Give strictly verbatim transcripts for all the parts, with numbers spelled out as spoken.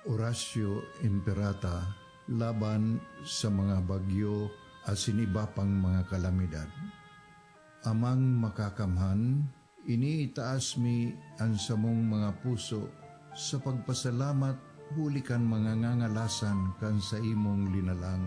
Oratio Imperata laban sa mga bagyo asin iba pang mga kalamidad. Amang Makakamhan, iniitaas mi an samong mga puso sa pagpasalamat huli kan mga ngangalasan kan saimong linalang,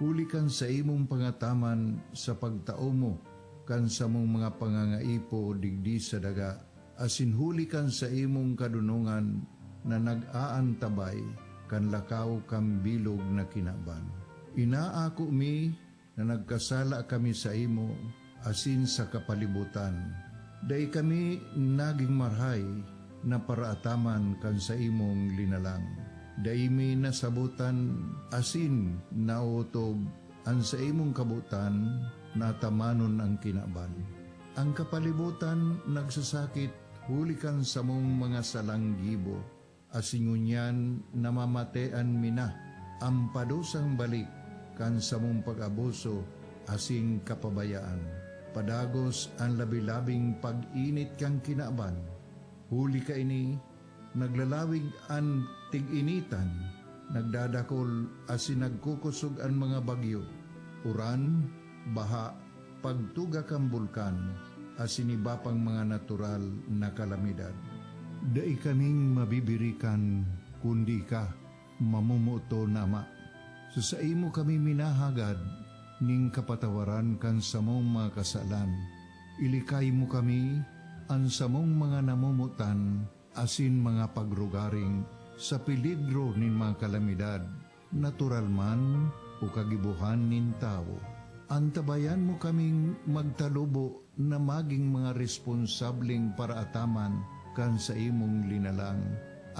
huli kan saimong pangataman sa pagtao mo kan samong mga pangangaipo digdi sa daga, asin huli kan saimong kadonongan na nag-aantabay kan lakaw kan bilog na kinaban. Inaako mi na nagkasala kami saimo asin sa kapalibutan. Dai kami nagin marahay na paraataman kan saimong linalang. Dai mi nasabotan asin naotob an saimong kabotan na atamanon an kinaban. An kapalibotan nagsasakit huli kan samong mga salang gibo, asin ngunyan namamatean mi na an padusang balik kan samong pag-abuso asin kapabayaan. Padagos an labi-labing pag-init kan kinaban. Huli kaini, naglalawig an tig-initan, nagdadakol asin nagkukosog an mga bagyo, uran, baha, pagtuga kan bulkan, asin iba pang mga natural na kalamidad. Dai kaming mabibirikan kundi ika, mamomoton na Ama. Sa saimo kami minahagad nin kapatawaran kan samong mga kasalan. Ilikay mo kami, an samong mga namomotan, asin mga pagrugaring sa peligro nin mga kalamidad, natural man o kagibohan nin tawo. Antabayan mo kaming magtalubo na magin mga responsableng paraataman kan saimong linalang,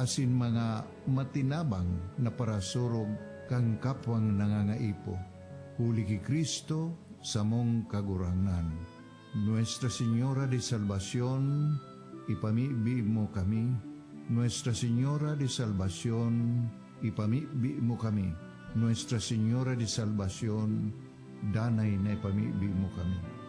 asin mga matinabang na parasurog kan kapwang nangangaipo. Huli ki Cristo, samong Kagurangnan. Nuestra Señora de Salvacion, ipamibi mo kami. Nuestra Señora de Salvacion, ipamibi mo kami. Nuestra Señora de Salvacion, danay na ipamibi mo kami.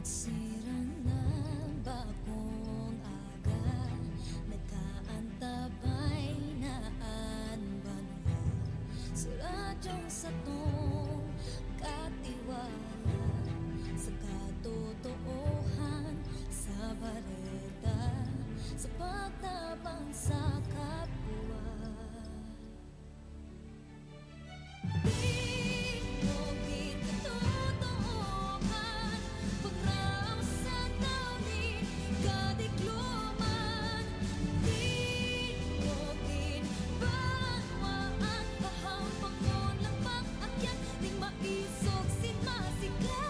Nagsirang na bagong aga, nag-aantabay na an banwa. Sa radyong satong katiwala, sa katotoohan, sa bareta, sa pagtabang sa kapwa. Tingog nin katotoohan, pagrao sa taw nin kadikloman. Tingog nin banwaan, pahampang mon lang pag-akyat nin maisog sin masigla.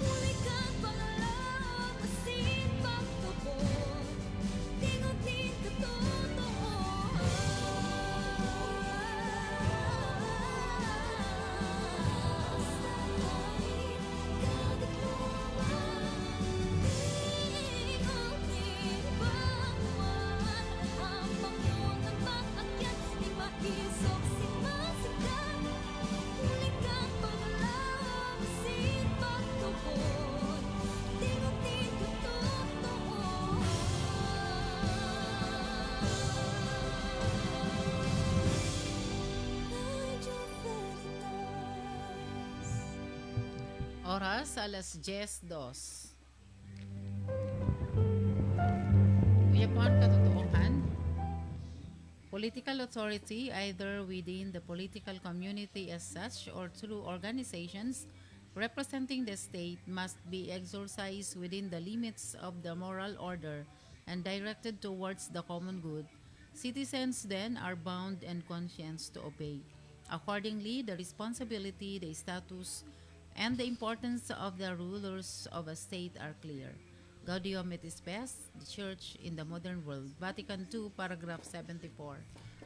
Huli kan pangalaom asin pagtubod. Tingog nin katotoohan. Tingog nin banwaan, hampang yon ang mag-akyat, nin maisog sin masigla. Huli kan pangalaom asin pagtubod, tingog nin katotoohan. Radyo Veritas. Oras, alas dyes dos. Uya po ang katotoohan. Political authority, either within the political community as such or through organizations representing the state, must be exercised within the limits of the moral order and directed towards the common good. Citizens then are bound and conscious to obey. Accordingly, the responsibility, the status, and the importance of the rulers of a state are clear. Gaudium et Spes, the Church in the Modern World, Vatican two, paragraph seventy-four.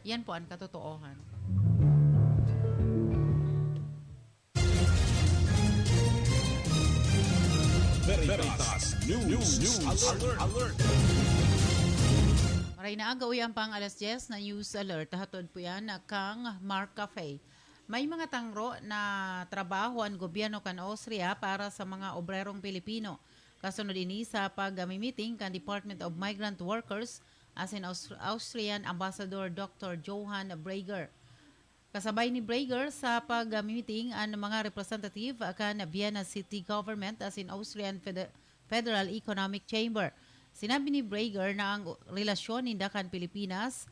Yan po ang katotoohan. Veritas News Alert. Ay naaga uya ang pang alas diyes na news alert. Hatod po yan na kang Mark Cafe. May mga tangro na trabaho ang gobyerno kan Austria para sa mga obrerong Pilipino. Kasunod ini sa pag-mimiting kan Department of Migrant Workers asin Aus- Austrian Ambassador Doctor Johann Breger. Kasabay ni Breger sa pag-mimiting an mga representative kan Vienna City Government asin Austrian Fede- Federal Economic Chamber. Sinabi ni Breger na ang relasyon ninda kan Pilipinas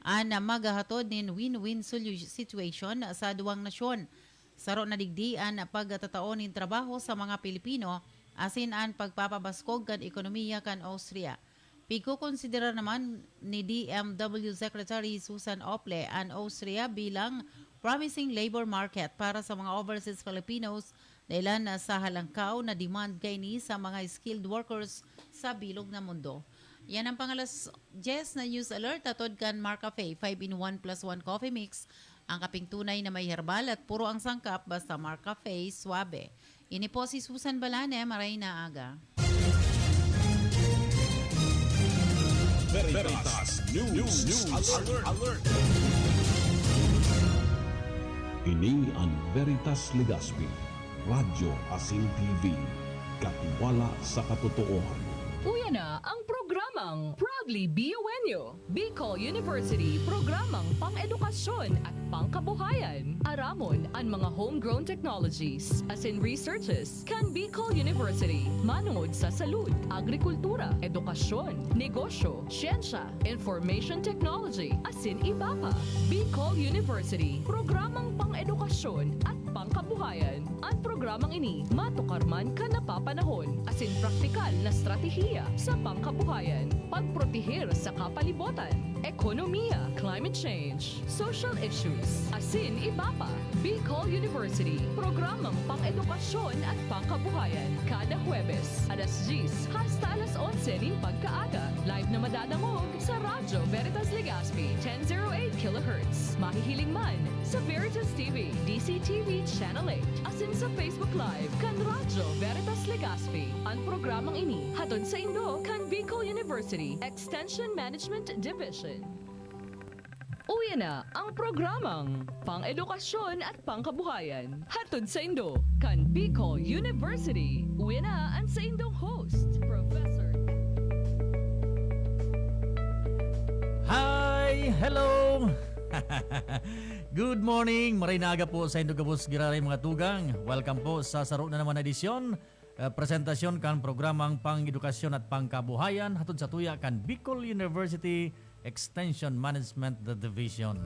an maghahatod nin win-win solu- situation sa duwang nasyon. Saro na digdi an pagtatao nin trabaho sa mga Pilipino asin an pagpapabaskog kan ekonomiya kan Austria. Pigkokonsidera naman ni D M W Secretary Susan Ople an Austria bilang promising labor market para sa mga overseas Filipinos, dahilan na sa halangkaw na demand kaini sa mga skilled workers sa bilog na mundo. Yan ang pangalas diyes na news alert atod kan Mark Cafe five in one plus one Coffee Mix, ang kaping tunay na may herbal at puro ang sangkap basta Mark Cafe, suabe. Ini po si Susan Balane, maray na aga. Veritas News, News Alert. Ini ang Veritas Legazpi, Radyo asin T V, katiwala sa katotoohan. Uya na ang programang Proudly Biuenyo, Bicol University, programang pang-edukasyon at pangkabuhayan. Aramon an mga homegrown technologies asin researches kan Bicol University, manongod sa salud, agrikultura, edukasyon, negosyo, siyensya, information technology, asin iba pa. Bicol University, programang pang-edukasyon at pangkabuhayan. An programang ini matukar man kan napapanahon asin praktikal na estratehiya sa pangkabuhayan, pagproteher sa kapalibotan, ekonomiya, climate change, social issues, asin iba pa. Bicol University, programang pang-edukasyon at pangkabuhayan. Kada Huwebes, alas diyes hasta alas onse nin pagkaaga, live na madadangog sa Radyo Veritas Legazpi, ten zero eight kilohertz. Mahihiling man sa Veritas T V, D C T V Channel eight, asin sa Facebook Live kan Radyo Veritas Legazpi. An programang ini hatod saindo kan Bicol University Extension Management Division. Uya na ang programang Pang-edukasyon at Pangkabuhayan. Hatod saindo kan Bicol University. Uya na an saindong host, Professor Hi! Hello! Good morning! Maray na aga po saindo gabos giraray mga tugang. Welcome po sa saro na naman na edisyon, eh, presentasyon kan programang Pang-edukasyon at Pangkabuhayan hatod sa tuya kan Bicol University Extension Management Division.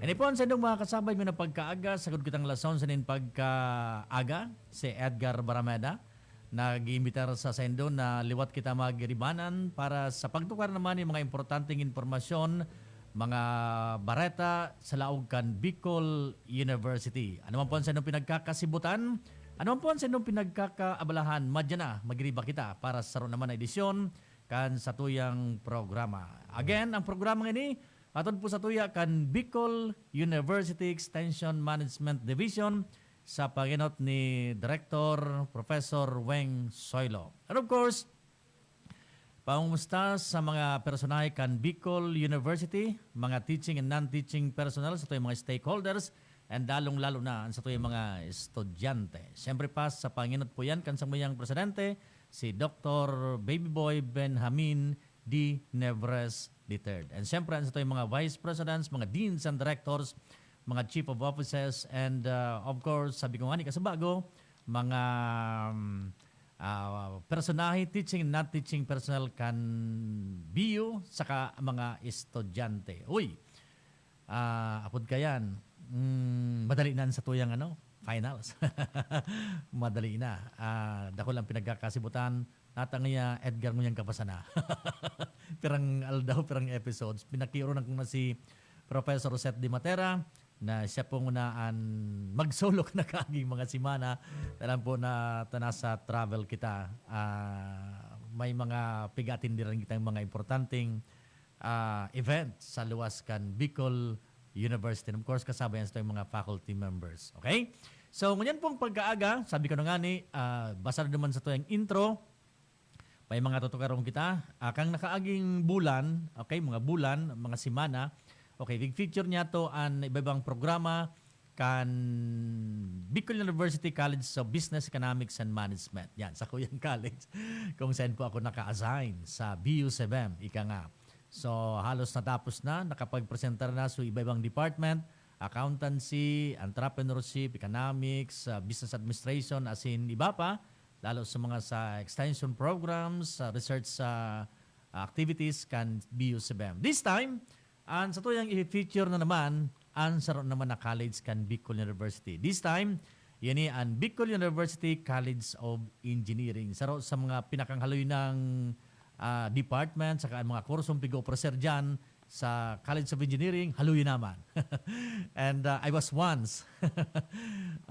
Ini po an saindong mga kasabay, may na pagkaaga, sagkod kitang lason sa nin pagkaaga, si Edgar Barameda. Nag-iimbitar sa saindo na liwat kita magiribanan para sa pagtukar naman nin mga importanteng impormasyon, mga bareta sa laog kan Bicol University. Ano man po an saindong pinagkakasibutan, ano man po an saindong pinagkakaabalahan, madya na, magiriba kita para sa saro naman na edisyon kan satuyang programa. Again, ang programang ini, atod po sa tuya kan Bicol University Extension Management Division sa pangenot ni Director Professor Weng Soylo. And of course, pangumusta sa mga personahe kan Bicol University, mga teaching and non-teaching personnel, sa tuyang mga stakeholders, and lalong-lalo na ang sa tuyang mga estudyante. Siyempre pa, sa pangenot po yan, kan samuyang presidente, si Doctor Baby Boy Benjamin D. Nevres the third. And siyempre, ang sa tuyang mga vice presidents, mga deans and directors, mga chief of offices, and uh, of course, sabi ko nga ni kasabago, mga um, uh, personahe, teaching and not teaching personnel kan B U, saka mga estudyante. Uy, ah, apod kayan, mm, madali na sa tuyang ano, finals. Madali na. Ah, dakul ang pinagkakasibutan. Natang iya Edgar ngunyan kapasa na. Pirang aldaw, pirang episodes. Pinakiurunan ko na si Professor Seth Di Matera na siya po muna an magsolok na kaging mga semana. Alam po na ta nasa travel kita. Ah, may mga pigatindiran kitang mga importanteng ah, event sa luwas kan Bicol University. And of course, kasabay yan sa mga faculty members. Okay? So, ngunyan pong pagkaaga, sabi ko na nga ni, ah, basta na naman sa tuyang intro, May mga tutukaron kita. Ah, kang nakaaging bulan, okay, mga bulan, mga semana, okay, big feature niya to an iba-ibang programa kan Bicol University College of Business, Economics and Management. Yan, sa kuyang college kung saan po ako naka-assign sa B U S E B M, ika nga. So, halos natapos na, nakapagpresentar na sa iba-ibang department, accountancy, entrepreneurship, economics, ah, business administration, as in iba pa, lalo sa mga sa extension programs, sa research sa activities kan B U S E B M. This time, ang satuyang i-feature na naman, ang saro naman na college kan Bicol University. This time, yan ang Bicol University College of Engineering. Saro sa mga pinakanghaluy ng, ah, department, saka ang mga kursong pig-offer diyan sa College of Engineering, haluy naman. And, ah, I was once,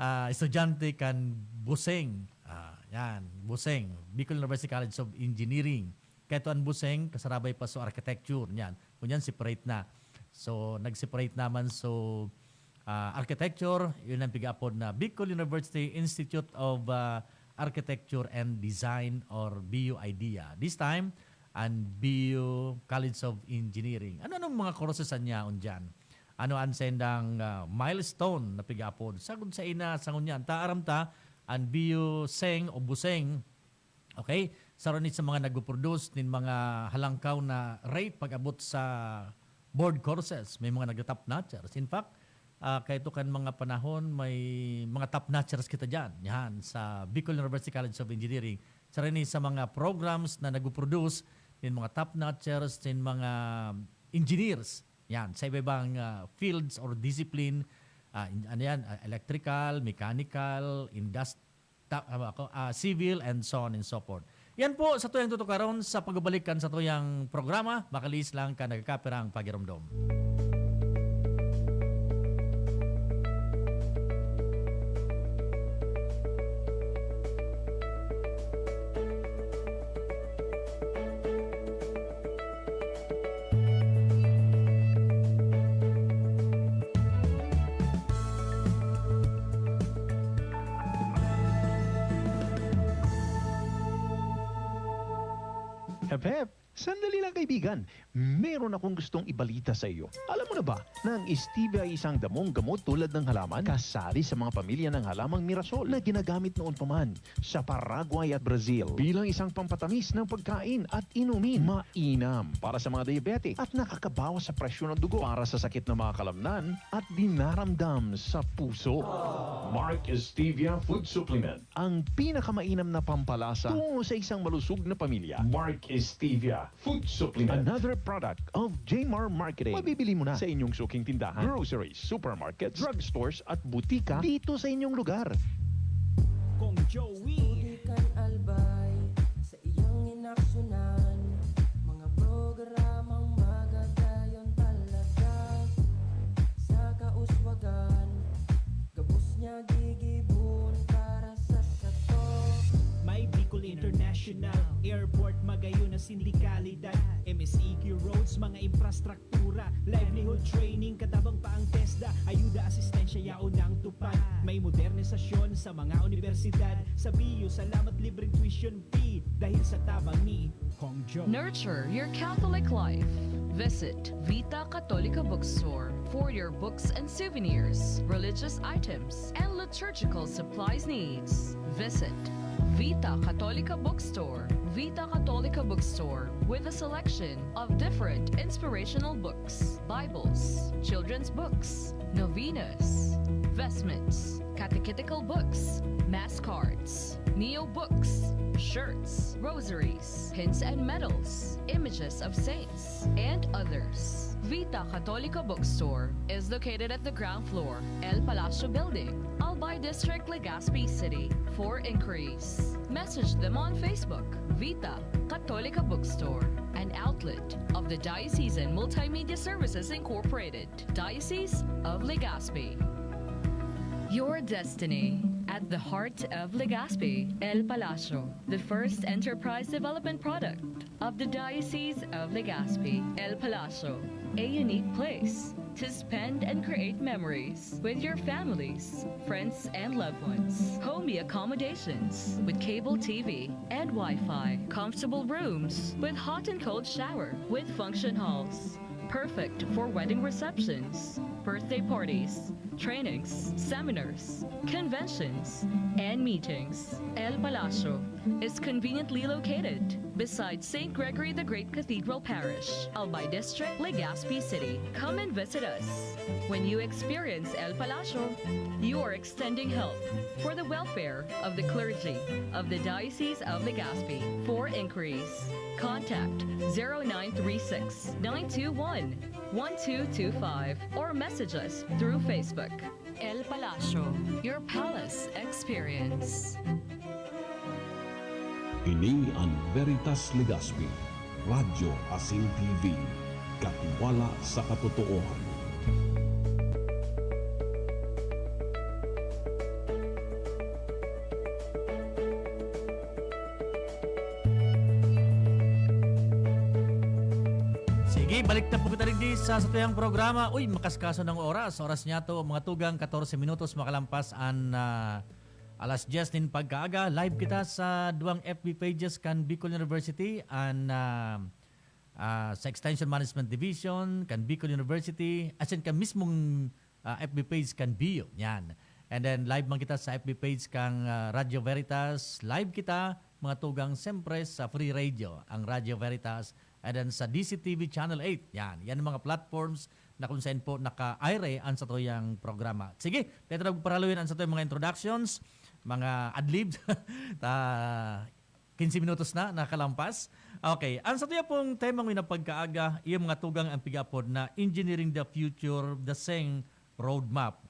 ah, estudyante kan BUSENG. Ah, yan, BUSENG, Bicol University College of Engineering. Kaya to ang BUSENG, kasarabay pa sa architecture, yan. Kunyan, separate na. So, nag-separate naman, so, ah, architecture, yun ang pig-aapod na Bicol University Institute of, ah, Architecture and Design or B U idea. This time, and B U College of Engineering. Ano-anong mga courses an yaon diyan? Ano an sendang, ah, milestone na pig-aapod? Sagod sa ina, sa ngunyan, ta aram ta, an B U Seng o Buseng, okay? Saro ni sa mga nagpo-produce nin mga halangkaw na rate pag-abot sa board courses. May mga nagta-top notchers. In fact, ah, kaito kan mga panahon, may mga top notchers kita diyan. Yan, sa Bicol University College of Engineering. Saro ni sa mga programs na nagpo-produce nin mga top notchers, nin mga engineers. Yan, sa iba-ibang, ah, fields or discipline. Ah, in-, ano yan, ah, electrical, mechanical, indust-, ta-, ano ako, ah, civil, and so on and so forth. Yan po, satuyang tutukaron sa pagbabalik kan satuyang programa, makalihis lang kan nagkakapirang pagiromdom. Hep, hep! Sandali lang, kaibigan. Meron akong gustong ibalita sa iyo. Alam mo na ba na ang stevia ay isang damong gamot tulad ng halaman? Kasali sa mga pamilya ng halamang mirasol na ginagamit noon pa man sa Paraguay at Brazil bilang isang pampatamis ng pagkain at inumin. Mainam para sa mga diabetic at nakakabawas sa presyon ng dugo, para sa sakit ng mga kalamnan at dinaramdam sa puso. Mark Stevia Food Supplement. Ang pinakamainam na pampalasa tungo sa isang malusog na pamilya. Mark Stevia Food Supplement. Another product of J M R Marketing. Mabibili mo na sa inyong suking tindahan, groceries, supermarkets, drugstores, at butika dito sa inyong lugar. Kong Joey. Tubig kan Albay sa iyang inaksyonan. Mga programang magagayon talaga sa kauswagan. Gabos niya gigibon para sa sato. May Bicol International Airport, magayon na sindikalidad, M S E Q roads, mga infrastruktura, livelihood training, katabang pa ang TESDA, ayuda, asistensya, yaon ang tupad. May modernisasyon sa mga universidad, sa B U, salamat libreng tuition fee dahil sa tabang ni Kong Joe. Nurture your Catholic life. Visit Vita Cattolica Bookstore for your books and souvenirs, religious items, and liturgical supplies needs. Visit Vita Cattolica Bookstore. Vita Cattolica Bookstore, with a selection of different inspirational books, Bibles, children's books, novenas, vestments, catechetical books, mass cards, neo books, shirts, rosaries, pins and medals, images of saints, and others. Vita Cattolica Bookstore is located at the ground floor, El Palacio Building, Albay District, Legazpi City. For inquiries, message them on Facebook. Vita Cattolica Bookstore, an outlet of the Diocesan Multimedia Services Incorporated, Diocese of Legazpi. Your destiny At the heart of Legazpi, El Palacio, the first enterprise development product of the Diocese of Legazpi. El Palacio, a unique place to spend and create memories with your families, friends, and loved ones. Homey accommodations with cable T V and Wi-Fi. Comfortable rooms with hot and cold shower with function halls. Perfect for wedding receptions, birthday parties, trainings, seminars, conventions, and meetings. El Palacio is conveniently located beside Saint Gregory the Great Cathedral Parish, Albay District, Legazpi City. Come and visit us. When you experience El Palacio, you are extending help for the welfare of the clergy of the Diocese of Legazpi. For inquiries, contact zero nine three six, nine two one, one two two five or message us through Facebook. El Palacio, your palace experience. Ini an Veritas Legazpi, Radyo asin T V, katiwala sa katotoohan. Sige, balik na po kita digdi sa satuyang programa. Uy, makaskaso ng oras. Oras niya to, mga tugang, katorse minutos makalampas an, ah, alas dyes nin pagkaaga. Live kita sa duwang F B pages kan Bicol University, an, ah, ah, sa Extension Management Division kan Bicol University, as in kan mismong, ah, F B page kan B U. Yan. And then live man kita sa F B page kang, ah, Radyo Veritas. Live kita, mga tugang, siyempre sa Free Radio, ang Radyo Veritas. And then sa D C T V Channel eight. Yan. Yan ang mga platforms na kung saan po naka-aire ang satuyang programa. Sige, dito na paraluin ang satuyang mga introductions, mga adlibs. Ta, quince minutos na nakalampas. Okay, ang satuya pong temang winapagkaaga, iyo, mga tugang, ang pigaapod na Engineering the Future, the Seng Roadmap.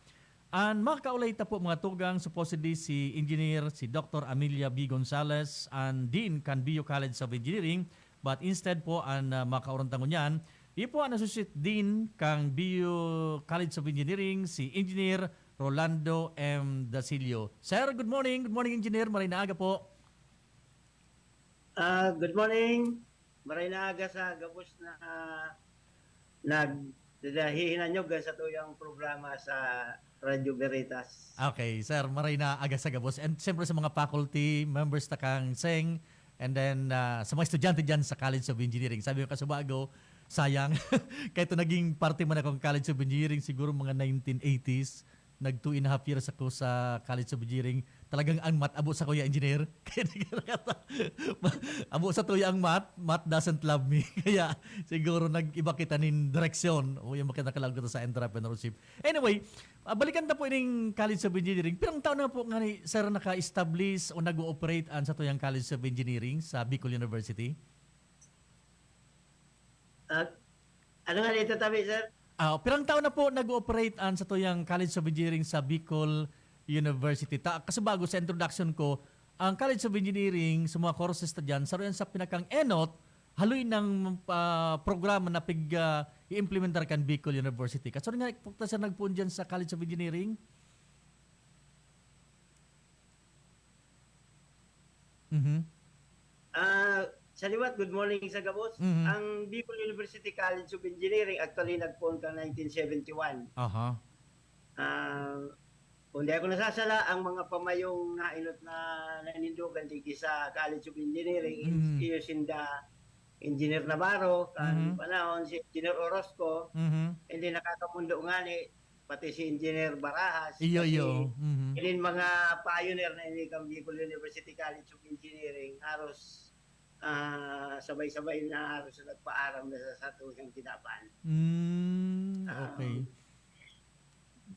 An makakaulay ta po, mga tugang, supposedly si Engineer, si Doctor Amelia B Gonzalez, an Dean kan B U College of Engineering, but instead po an, ah, makakaurang ta ngunyan, iyo po an Associate Dean kan B U College of Engineering, si Engineer Rolando M Dasilio. Sir, good morning. Good morning, Engineer. Maray na aga po. Ah, good morning. Maray na aga sa gabos na naghihinanyog sa tuyang programa sa Radyo Veritas. Okay, sir, maray na aga sa gabos. And siyempre sa mga faculty members ta kang Seng, and then, ah, sa mga estudyante dyan sa College of Engineering. Sabi ko kasubago, sayang. Kahit naging parte man akong College of Engineering, siguro mga nineteen eighties, nag two and a half years ako sa College of Engineering. Talagang ang math, abo sa kuya engineer. Kaya nagkakata-, abo sa tuya ang math, math doesn't love me. Kaya siguro nag-iba kita nin direksyon. O yung makita ka lang sa entrepreneurship. Anyway, ah, balikan ta po ining College of Engineering. Pirang taon na po nga ni sir naka-establish o nag-ooperate an satuyang College of Engineering sa Bicol University? Ah, ano nga dito, tabi, sir? Ah, pirang taon na po nag-ooperate an satuyang College of Engineering sa Bicol University? Ta, kasi bago sa introduction ko, ang College of Engineering, sa mga courses ta dyan, saro yan sa pinakang-enot, haloy ng, ah, programa na pig, ah, i-implementar kan Bicol University. Kasaro nga, ta, sir, nagpoon dyan sa College of Engineering? Mhm. Ah, sa liwat, good morning sa gabos. Mhm. Ang Bicol University College of Engineering, actually, nagpoon ka nineteen seventy-one. Aha. Ah, kung di ako nasasala, ang mga pamayong nainot na nanindogan digdi sa College of Engineering, Mhm. iyo sinda Engineer Navarro, kan Mhm. panahon, si Engineer Orozco, Mhm. hindi nakakamundo ngani, pati si Engineer Barajas, Iyo, kasi iyo. Mhm. inin mga pioneer na ini kan Bicol University College of Engineering, haros, ah, sabay-sabay na haros nagpaaram na sa, sa satuyang kinaban. Mm, Ah, okay.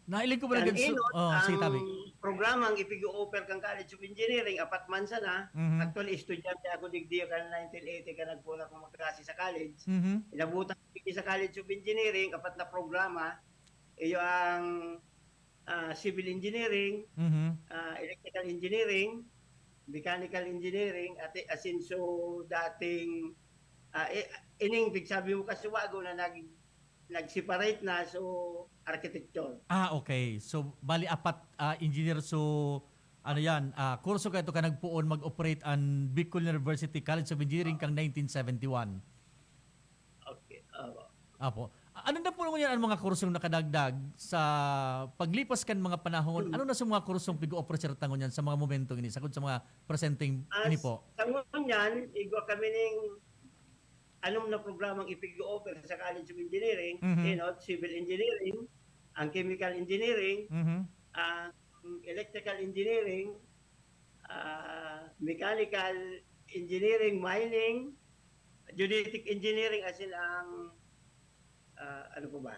Nailing ko ba na kan ganso? Enot, Oh, sige, tabi. Ang programang ipig-o-offer kan College of Engineering, apat man sana. Mhm. Actually, estudyante ako digdi kan nineteen eighty, kan nagpoon ako magklase sa college. Mhm. Inabutan ko sa College of Engineering, apat na programa. Iyo ang, ah, civil engineering, Mhm. ah, electrical engineering, mechanical engineering, at asin so dating, ah, eh, ining pigsabi mo kasubago na nag-, nag-separate na, so architecture. Ah, okay. So, bali apat, ah, engineer. So, ano yan, ah, kurso kaito kan nagpoon mag-operate an Bicol University College of Engineering kan nineteen seventy-one. Okay. Opo. Apo. A- Ano na po ngunyan ang mga kursong nakadagdag sa paglipas kan mga panahon? Ano na sa mga kursong pig-offer ta ngunyan sa mga momentong ini, sagod sa mga presenteng As, ini po? Sa ngunyan, igwa kami ning anom na programang ipig-offer sa College of Engineering, Mhm. you know, civil engineering, ang chemical engineering, Mhm. ang electrical engineering, ah, mechanical engineering, mining, geodetic engineering, as in ang, ah, ano po ba?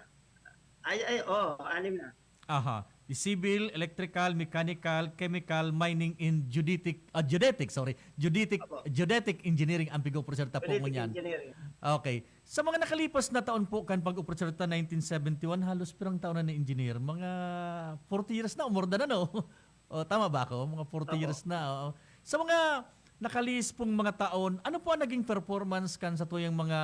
Ay, ay, oh, anim na. Aha. Civil, electrical, mechanical, chemical, mining, and geodetic, ah, geodetic, sorry. Geodetic, Apo. geodetic engineering ang pig-offer ta po Geodetic ngunyan. Engineering. Okay. Sa mga nakalipas na taon po kan pag-oportunidad nineteen seventy-one, halos pirang taon na ni engineer? Mga forty years na o more than, ano? O, tama ba ako? Mga forty Opo. years na, oo. Sa mga nakalihis pong mga taon, ano po ang naging performance kan satuyang mga,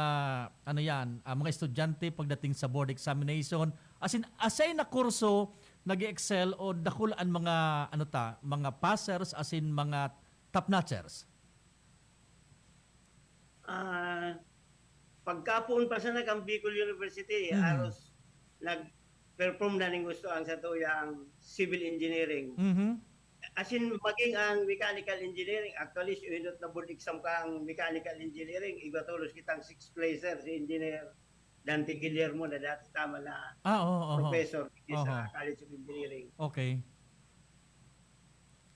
ano yan, ah, mga estudyante pagdating sa board examination? As in, asay na kurso nag-excel o dakul an mga, ano ta, mga passers, as in mga top notchers? Ah, pagkapoon pa sana kan Bicol University, Mhm. halos nag-perform na ning gusto ang satuyang civil engineering. Mhm. As in, maging ang mechanical engineering, actually, si unot na board exam kang mechanical engineering, igwa tolos kitang sixth placer, si Engineer Dante Guillermo na dati tama na Ah, oo, oo. professor sa Aha. College of Engineering. Okay.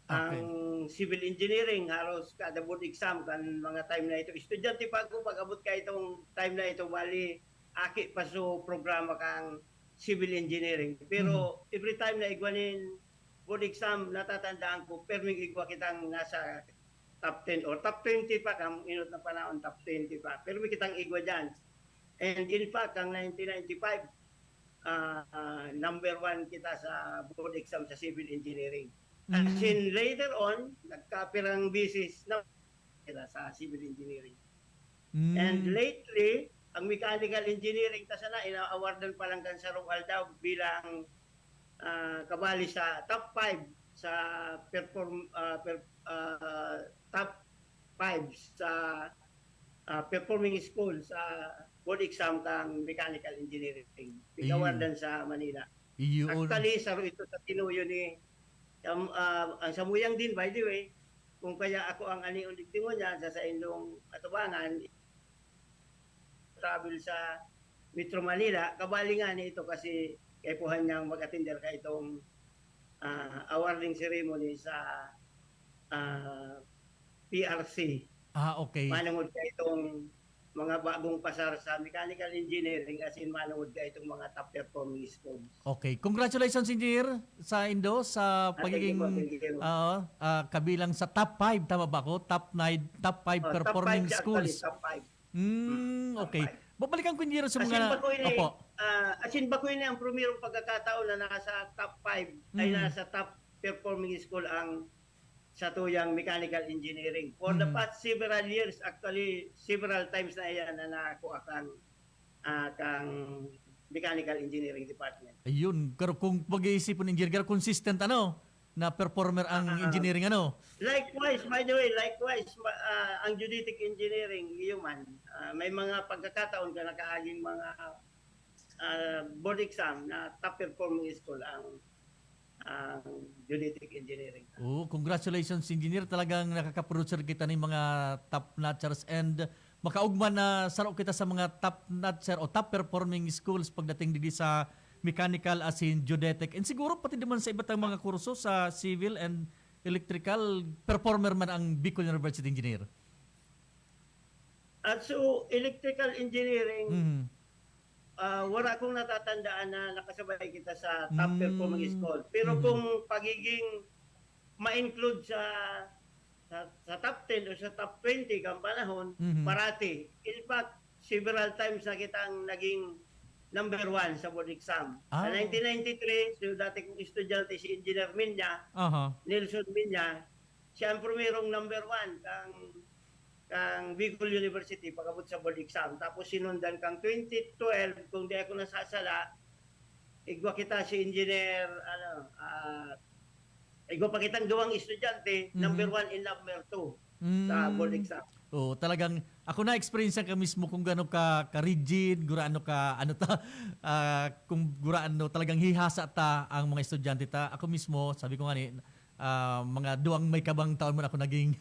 Okay. Ang civil engineering, halos kada board exam, kan mga time na ito, estudyante pa ako, pag-abot ka itong time na ito, bali, aki pa so programa kang civil engineering. Pero Mhm. every time na igwa nin board exam, natatandaan ko, perming igwa kitang nasa top ten or top twenty pa, kang inot na panahon, top twenty pa. Permi kitang igwa dyan. And in fact, ang nineteen ninety-five, ah, number one kita sa board exam sa civil engineering. As Mm. in, later on, nagkapirang bisis na kita sa civil engineering. Mm. And lately, ang mechanical engineering ta sana, ina-awardan pa lang kan sarong aldaw bilang, ah, kabali sa top five sa perform, ah, per-, ah, top five sa, ah, performing school sa board exam kang mechanical engineering. Ayun. Pinawardan sa Manila. Iyon. Actually, saro ito sa tinuyo ni, um, ah, ang samuyang din, by the way, kung kaya ako ang ani ulit tingon niya sa saindong atubangan, travel sa Metro Manila, kabali nga ni ito kasi kaipuhan niyang mag-attender ka itong, ah, awarding ceremony sa, ah, P R C. Ah, okay. Manungod ka itong mga bagong pasar sa mechanical engineering, as in manungod ka itong mga top performing schools. Okay. Congratulations, Engineer, sa indo, sa Ah, thank you pagiging po, thank you. ah, ah, kabilang sa top five, tama ba ako? Top nine, top five Oh, performing top five siya, schools. Actually, top five. Mm, Top okay. five. Babalikan ko, Engineer, sa As in, mga... bako ini, Opo. ah, as in, bako ini ang primero pagkakataon na nasa top five, ay Mm. nasa top performing school ang satuyang mechanical engineering. For the Mm. past several years, actually, several times na yan na nakuha kang, ah, kang mechanical engineering department. Ayun, pero kung pag-iisipon, Engineer, pero consistent, ano, na performer ang Ah. engineering, ano? Likewise, by the way, likewise, ma-, ah, ang geodetic engineering, iyo man, ah, may mga pagkakataon ka nakaaging mga, ah, board exam na top performing school ang, ang geodetic engineering. Oh, congratulations, Engineer. Talagang nakaka-producer kita ng mga top notchers and makaugma na saro kita sa mga top notcher o top performing schools pagdating didi sa mechanical asin geodetic. And siguro pati naman sa iba't ang mga kurso sa civil and electrical, performer man ang Bicol University, Engineer. At so, electrical engineering, Mhm. ah, wala akong natatandaan na nakasabay kita sa top Mm. performing school. Pero Mhm. kung pagiging ma-include sa, sa, sa top ten o sa top twenty kang panahon, Mhm. parati. In fact, several times na kitang naging number one sa board exam. Sa Ah. nineteen ninety-three, so dati kong estudyante si Engineer Minya, Aha. Nelson Minya, siya ang primerong number one kang, kang Bicol University pag-abot sa board exam. Tapos sinundan kang twenty twelve, kung di ako nasasala, igwa kita si Engineer, ano, ah, Igwa pa kitang duwang estudyante, Mhm. number one and number two Mm. sa board exam. Oo, talagang ako na-experience ka mismo kung gaano ka, ka-rigid, guraano ka, ano ta, ah, kung guraano talagang hihasa ta ang mga estudyante ta. Ako mismo, sabi ko nga ni, ah, mga duwang may kabang taon man ako naging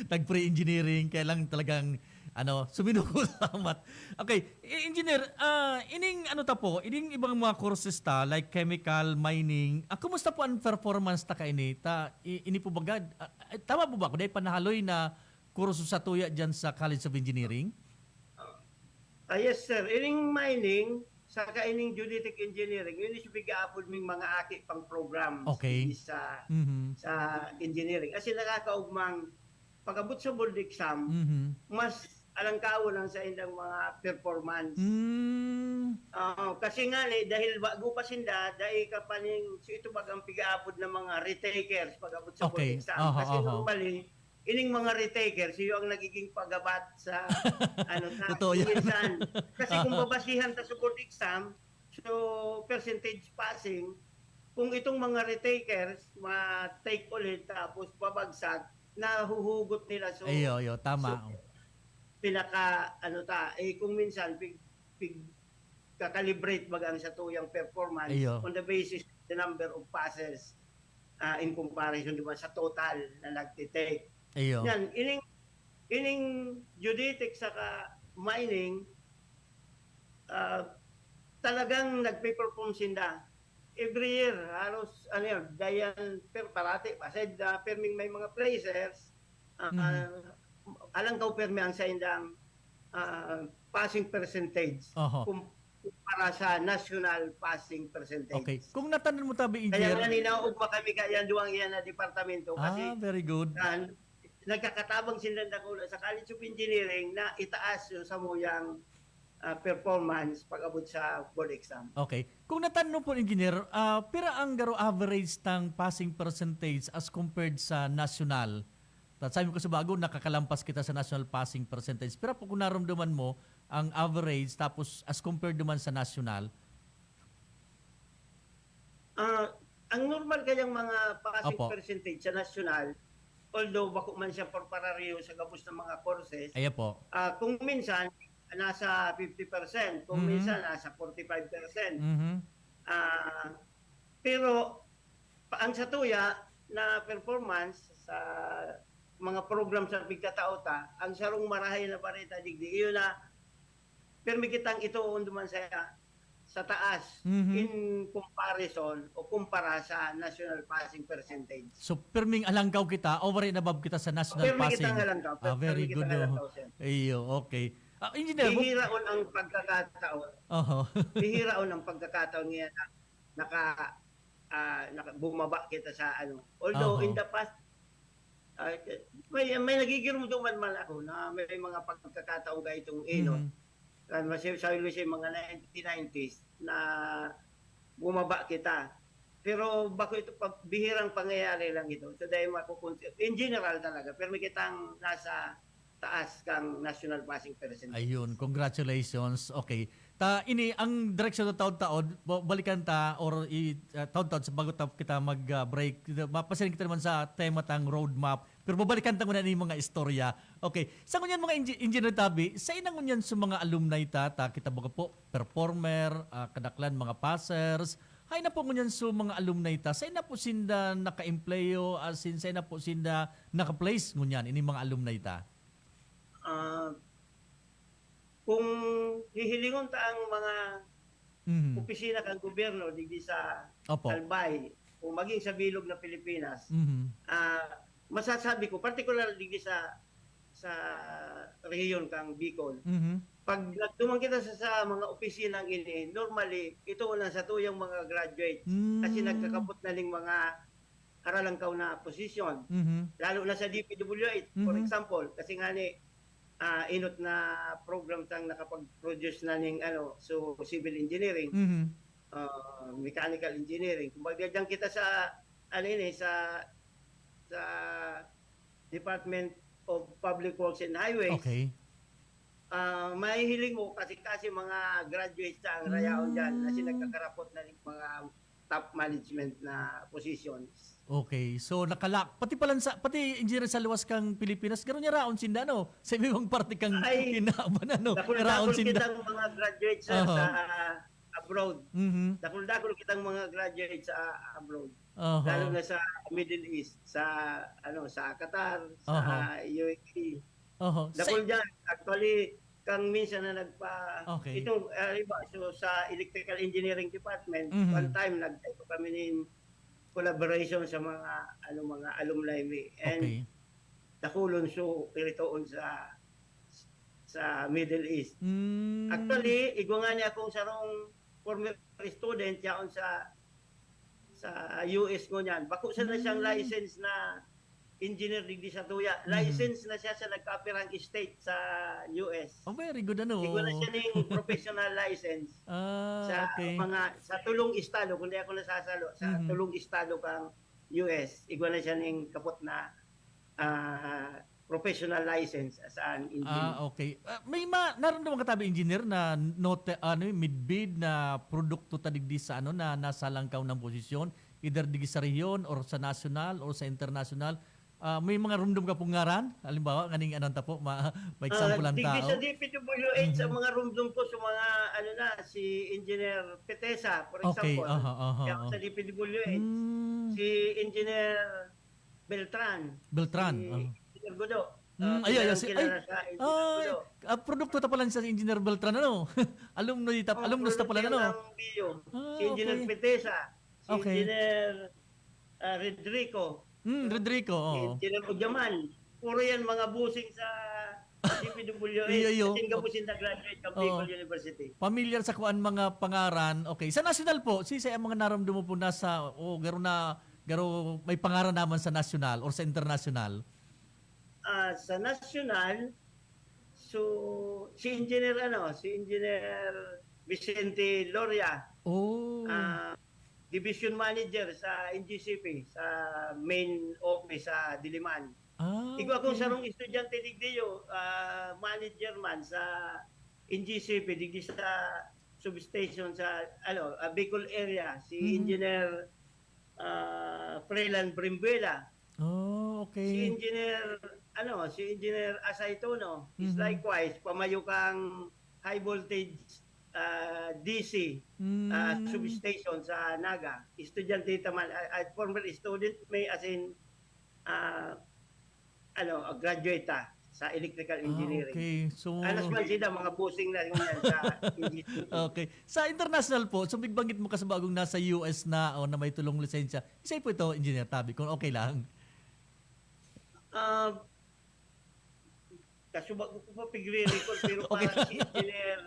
nag-pre-engineering, kaya lang talagang, ano, suminuko sa mat. Okay, e-, engineer, ah, ining ano ta po, ining ibang mga courses ta, like chemical, mining, ah, kumusta po ang performance ta kaini? Ta, i-, ini po bagad, ah, eh, tama po ba ako? Dahil panahaloy na kurso sa tuya dyan sa College of Engineering? Ah, yes, sir. Ining mining, saka ining geodetic engineering, yun is pigaapod ming mga aki pang programs Okay. sa Mhm. sa engineering. Kasi nakakaugmang pag-abot sa board exam, Mhm. mas alangkawon ang sa indang mga performance. Mm. Oo, kasi nga ni, dahil bago pa sinda, dahil ka pa ning, so ito bagang pigaapod ng mga retakers pag-abot sa Okay. board exam. Aha, Kasi aha. normally, ining mga retakers, iyo ang nagiging pagabat sa ano sa Totoo yan. minsan. Kasi kung Aha. babasihan ta sa board exam, so percentage passing, kung itong mga retakers, ma-take ulit tapos babagsak, nahuhugot nila. So, Ayo, ayo, tama. so, pinaka, ano ta, eh, kung minsan, pig, pig, kakalibrate baga ang satuyang performance Ayo. on the basis of the number of passes ah, in comparison, di ba, sa total na nagtitake. Ayo. Yan, ining, ining geodetic saka mining, ah, talagang nagpe-perform sinda. Every year, halos, ano yun, dayan, pero parati, aside na perming may mga placers, ah, Mhm. alangkaw permi ang saindang ah, passing percentage Oho. kum- kumpara sa national passing percentage. Okay. Kung natanan mo tabi, Kaya Engineer, nga, ninaugma kami kaya duwang iyan na departamento kasi ah, very good. ah, nagkakatabang sila dakula sa College of Engineering na itaas yung samuyang ah, performance pag-abot sa board exam. Okay. Kung natanan mo po, Engineer, ah, pira ang garo average tang passing percentage as compared sa national? Tat sabi ko sa bago, nakakalampas kita sa national passing percentage. Pero po kung narumduman mo ang average, tapos as compared naman sa national? Ah, ang normal kayang mga passing Opo. percentage sa national, although bako man siya porparareho sa gabos ng mga courses, Ayan po. ah, kung minsan nasa fifty percent, kung Mhm. minsan nasa forty-five percent. Mhm. Ah, pero pa- ang satuya na performance sa mga program sa pigkatao ta, ang sarong marahay na bareta digdi, iyo na permi kitang itoon duman sa sa taas Mhm. in comparison o kumpara sa national passing percentage. So, perming alangkaw kita, over and above kita sa national Permi passing. kitang alangkaw, Ah, very permi good. kitang Oh. alangkaw, sir. Iyo, okay. Ah, engineer, bu- Bihiraon ang pagkakataon. Oho. Bihiraon ang pagkakataon ngayon na naka, ah, naka bumaba kita sa ano. Although Oho. in the past, ah, may may nagigirumduman man ako na may mga pagkakataon ka itong inot. Mhm. Ah, mas sa sa mga nineteen nineties na bumaba kita. Pero bako ito pa, bihirang pangyayari lang ito. So dahil makukun- in general talaga, pero may kitang nasa taas kang national passing percentage. Ayun, congratulations. Okay. Ta ini ang direksyon na taod-taod, ba- balikan ta or i uh, taod-taod sa bago ta kita mag uh, break. Mapasiring kita naman sa tema tang roadmap. Pero babalikan ta muna ni mga istorya. Okay. Sa ngunyan mga engi- engineer tabi, sa ina ngunyan sa mga alumni ta, ta kita baga po performer, uh, kadaklan mga passers, hay na po ngunyan sa mga alumni ta, sa ina po sinda naka-empleyo, as in, sa ina po sinda naka-place ngunyan, ini mga alumni ta? Ah, kung hihilingon ta ang mga Mhm. opisina kan gobyerno digdi sa Opo. Albay o maging sa bilog na Pilipinas, Mhm. ah, masasabi ko, particular digdi sa sa rehiyon kang Bicol, Mhm. pag nagduman kita sa, sa mga opisina ini, normally, ito na sa tuyang mga graduates. Mm. Kasi nagkakapot na ning mga aralangkaw na position. Mhm. Lalo na sa D P W H, for Mhm. example. Kasi nga ni, ah, inot na program tang nakapag-produce na ning ano, so civil engineering, Mhm. ah, mechanical engineering. Kumbaga diyan kita sa, ano yun eh, sa, sa Department of Public Works and Highways. Okay. Ah, mahihiling mo kasi kasi mga graduates na ang rayaon dyan kasi Mm. nagkakarapot na ning mga top management na positions. Okay. So, nakala-, pati pala sa, pati engineer sa luwas kang Pilipinas, garo niya raon sinda, no? Sa ibang parte kang Ay, kinaaban, ano? Raon Dakul-dakul sinda. Kitang mga graduates, sir, Aha. sa abroad. Mhm. Dakul-dakul kitang mga graduates sa abroad. Aha. Lalo na sa Middle East, sa ano, sa Qatar, sa Aha. U A E. Oho. Sa Dakul dyan. Actually, kang minsan na nagpa... Okay. Itong, ah, iba, so sa electrical engineering department, Mhm. one time, nagtayo kami nin collaboration sa mga, ano, mga alumni mi. And Okay. dakulon so piritoon sa sa Middle East. Mm. Actually, igwa nga niya akong sarong former student yaon sa sa U S ngunyan. Bako sana siyang Mm. license na engineer digdi sa tuya. Mhm. License na siya sa nagkapirang state sa U S. Oh, very good, ano? Igwa na siya ning professional license Ah, sa okay. mga, sa tulong estado, kung di ako nasasalo, sa Mhm. tulong estado kang U S, igwa na siya ning kapot na, ah, professional license as an engineer. Ah, okay. Ah, may ma-, naramdaman ka tabi, engineer, na note, ano, midbid na produkto ta digdi sa, ano, na nasa langkaw ng posisyon, either digdi sa rehiyon or sa nasyonal or sa internasyonal? Ah, may mga rumdom ka pong ngaran? Halimbawa, kaning ano ta po, ma-, ma-example Ah, ang digdi tao? sa D P W H, Mhm. ang mga rumdom ko sa mga, ano na, si Engineer Petesa, for Okay, example. aha, aha, Kaya aha. sa D P W H, Hmm. si Engineer Beltran. Beltran, Si aha. Engineer Gudo. Hmm, Ah, ay, ay, kilalang si, ay, kilala sa Engineer ay, Gudo. Ah, produkto ta pala sa Engineer Beltran, ano? Alumni ta, Oh, alumnus ta pala, product ano? yan ng B U. Ah, Si Engineer okay. Petesa, si Okay. Engineer, ah, Rodrigo, Hmm, Rodrigo, si oo. Engineer Ujaman. Puro yan mga busing sa D P W H. Iyo, iyo. Kasi nga busing na graduate ng Oo. Bicol University. Pamilyar sa kuan mga pangaran. Okay. Sa nasyonal po, si sa mga naramdaman mo po nasa, o garo na, garo may pangaran naman sa nasyonal or sa internasyonal? Ah, sa nasyonal, so, si Engineer, ano, si Engineer Vicente Loria, Oh. ah, division manager sa N G C P, sa main office sa Diliman. Ah, Igwa akong okay. sarong estudyante digdi, ah, manager man sa N G C P, digdi sa substation sa, ano, ah, Bicol area, si Mhm. Engineer, ah, Frelan Brimbuela. Oh, Si okay. Engineer, ano, si Engineer Asay Tono is Mhm. likewise, pamayo kang high voltage, ah, D C, ah, Mm. substation sa Naga. Estudyante ta man, ah, ah, former student mi, as in, ah, ano, ah, graduate ta sa electrical Ah, engineering. okay. So, Alas man sila, mga busing na ngunyan sa engineering. Okay. Sa international po, so bigbanggit mo kasi bagong nasa U S na o na may tulong lisensya. Isa po ito, Engineer Tabi, kung okay lang. Ah, kasuba ko pa pigre-record, pero Okay. parang si Engineer,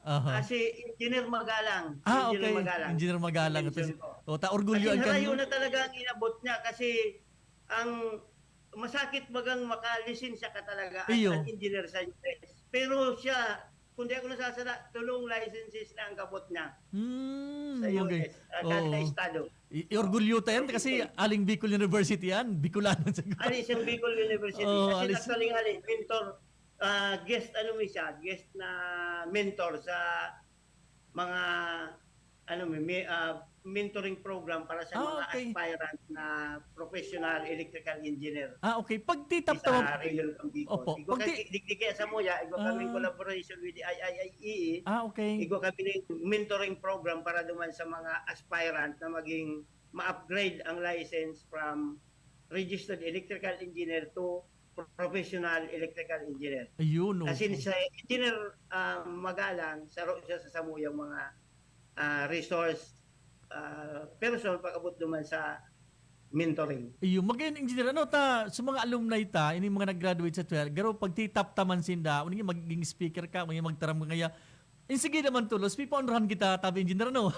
Aha. ah, si Engineer Magalang. Si Ah, Engineer okay. Magalang. Engineer Magalang. Mention Ito si-, ko. o, ta, Kasi orgulyoan ka, harayo no? na talaga ang inabot niya kasi ang masakit bagang makalisensya ka talaga as Iyo. an engineer sa U S. Pero siya, kung di ako nasasala, tulong licenses na ang kabot niya Hmm, sa okay. U S, ah, sa, sa Oo. estado. I-, i-orgulyo ta yan kasi Okay. Aling Bicol University yan. Bicolano sa Ali siyang Bicol University. Oo, Kasi alis- actually, ali, mentor, ah, guest, ano mi siya, guest na mentor sa mga, ano mi, mi-, ah, mentoring program para sa Ah, mga okay. aspirant na professional electrical engineer Ah, okay. Pagtitap sa tawag. Region Cambicos. Opo. Igwa Pagti- kami, digdi kaya sa Muya, igwa kami Ah. collaboration with the I I I E E. Ah, okay. Igwa kami ning mentoring program para duman sa mga aspirant na maging ma-upgrade ang license from registered electrical engineer to professional electrical engineer. Ayun, As in, okay. si Engineer, ah, Magalang, saro siya sa samuyang mga, ah, resource, ah, person pag-abot duman sa mentoring. Iyo, magayon, engineer, ano ta, sa mga alumni ta, ini mga nag-graduate sa twelve, garo pagtitap ta man sinda, unya magiging speaker ka, unya magtaram ka ngaya, in sige naman tulos, pipaonrahan kita, tabi engineer, ano?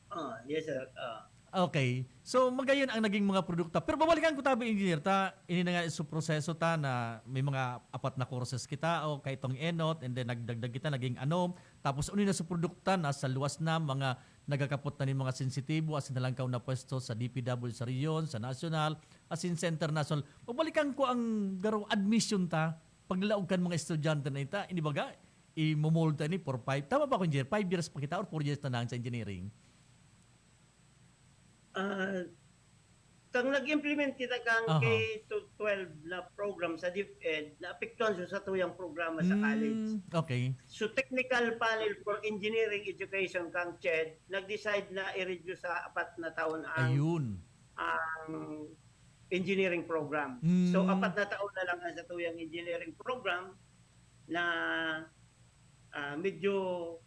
Ah, yes, sir. Ah. Okay. So, magayon ang naging mga produkto. Pero babalikan ko tabi, engineer, ta, ini na nga so proseso ta na may mga apat na courses kita o kay itong enot, and then nagdagdag kita, naging ano. Tapos, uni na sa produkta na sa luwas na mga nagakapot na ni mga sensitibo, as nalangkaw na pwesto sa D P W, sa rehiyon, sa nasyonal, as in sa international. Babalikan ko ang garo admission ta, paglaog kan mga estudyante na ita, inibaga, i-momold ta ni for five. Tama ba ako, engineer? Five years pa kita or four years na lang sa engineering? Ah, kang nag-implement kita kang Aha. K to twelve na program sa DepEd, naapektuhan sa satuyang programa sa college. Mm, okay. So, Technical Panel for Engineering Education kang CHED, nag-decide na i-reduce sa apat na taon ang Ayun. ang engineering program. Mm. So, apat na taon na lang ang satuyang engineering program na ah, medyo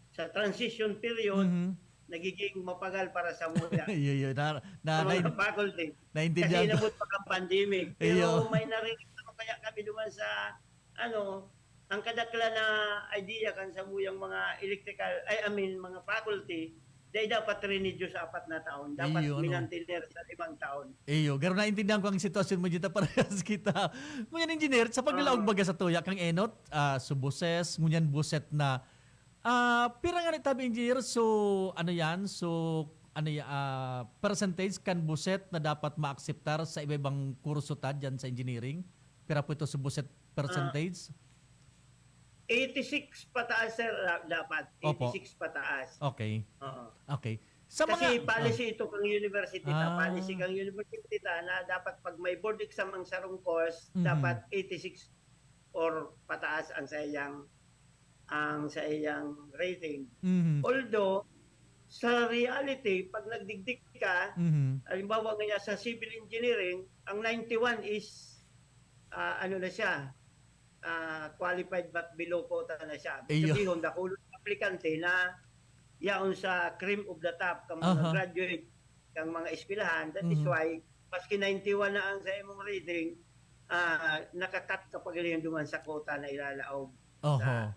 sa transition period, Mhm. nagiging mapagal para sa muya. Iyo, iyo. Na, na, Sa mga na, faculty. Kasi naintindihan ko. inabot pa ang pandemic. Pero Iyo. may narinig naman kaya kami duman sa, ano, ang kadaklan na idea kan samuyang mga electrical, ay, I mean, mga faculty, dahil dapat rinidyo sa apat na taon. Dapat Iyo, no? minantener sa limang taon. Iyo, garo naintindihan ko ang sitwasyon mo dito, parehas kita. Ngunyan, engineer, sa paglaog Oo. baga sa tuya kang enot, ah, so boses, ngunyan buset na, ah, pira nga ni tabi, engineer? So, ano yan? So, ano ya, ah, percentage kan buset na dapat maakseptar sa iba-ibang kurso ta dyan sa engineering? Pira po ito sa buset percentage? Eighty-six pataas, sir, da- dapat. Opo. Eighty-six pataas. Okay. Oo. Okay. Sa Kasi mga, policy ito kang university ta. Ah. Policy kang university ta na dapat pag may board exam ang sarong course, Mhm. dapat eighty-six or pataas ang sa iyang ang sa iyang rating. Mhm. Although sa reality, pag nagdigdi ka, Mhm. halimbawa nga sa civil engineering, ang ninety-one is ah, ano na siya, ah, qualified but below quota na siya. Iyo. Sabihin, dakulo ang aplikante na yaon sa cream of the top, kang mga Aha. graduate, kang mga eskwelahan. That is Mhm. why, maski ninety-one na ang sa imong rating, ah, nakakat ka pa galing duman sa quota na ilalaog Oho. sa,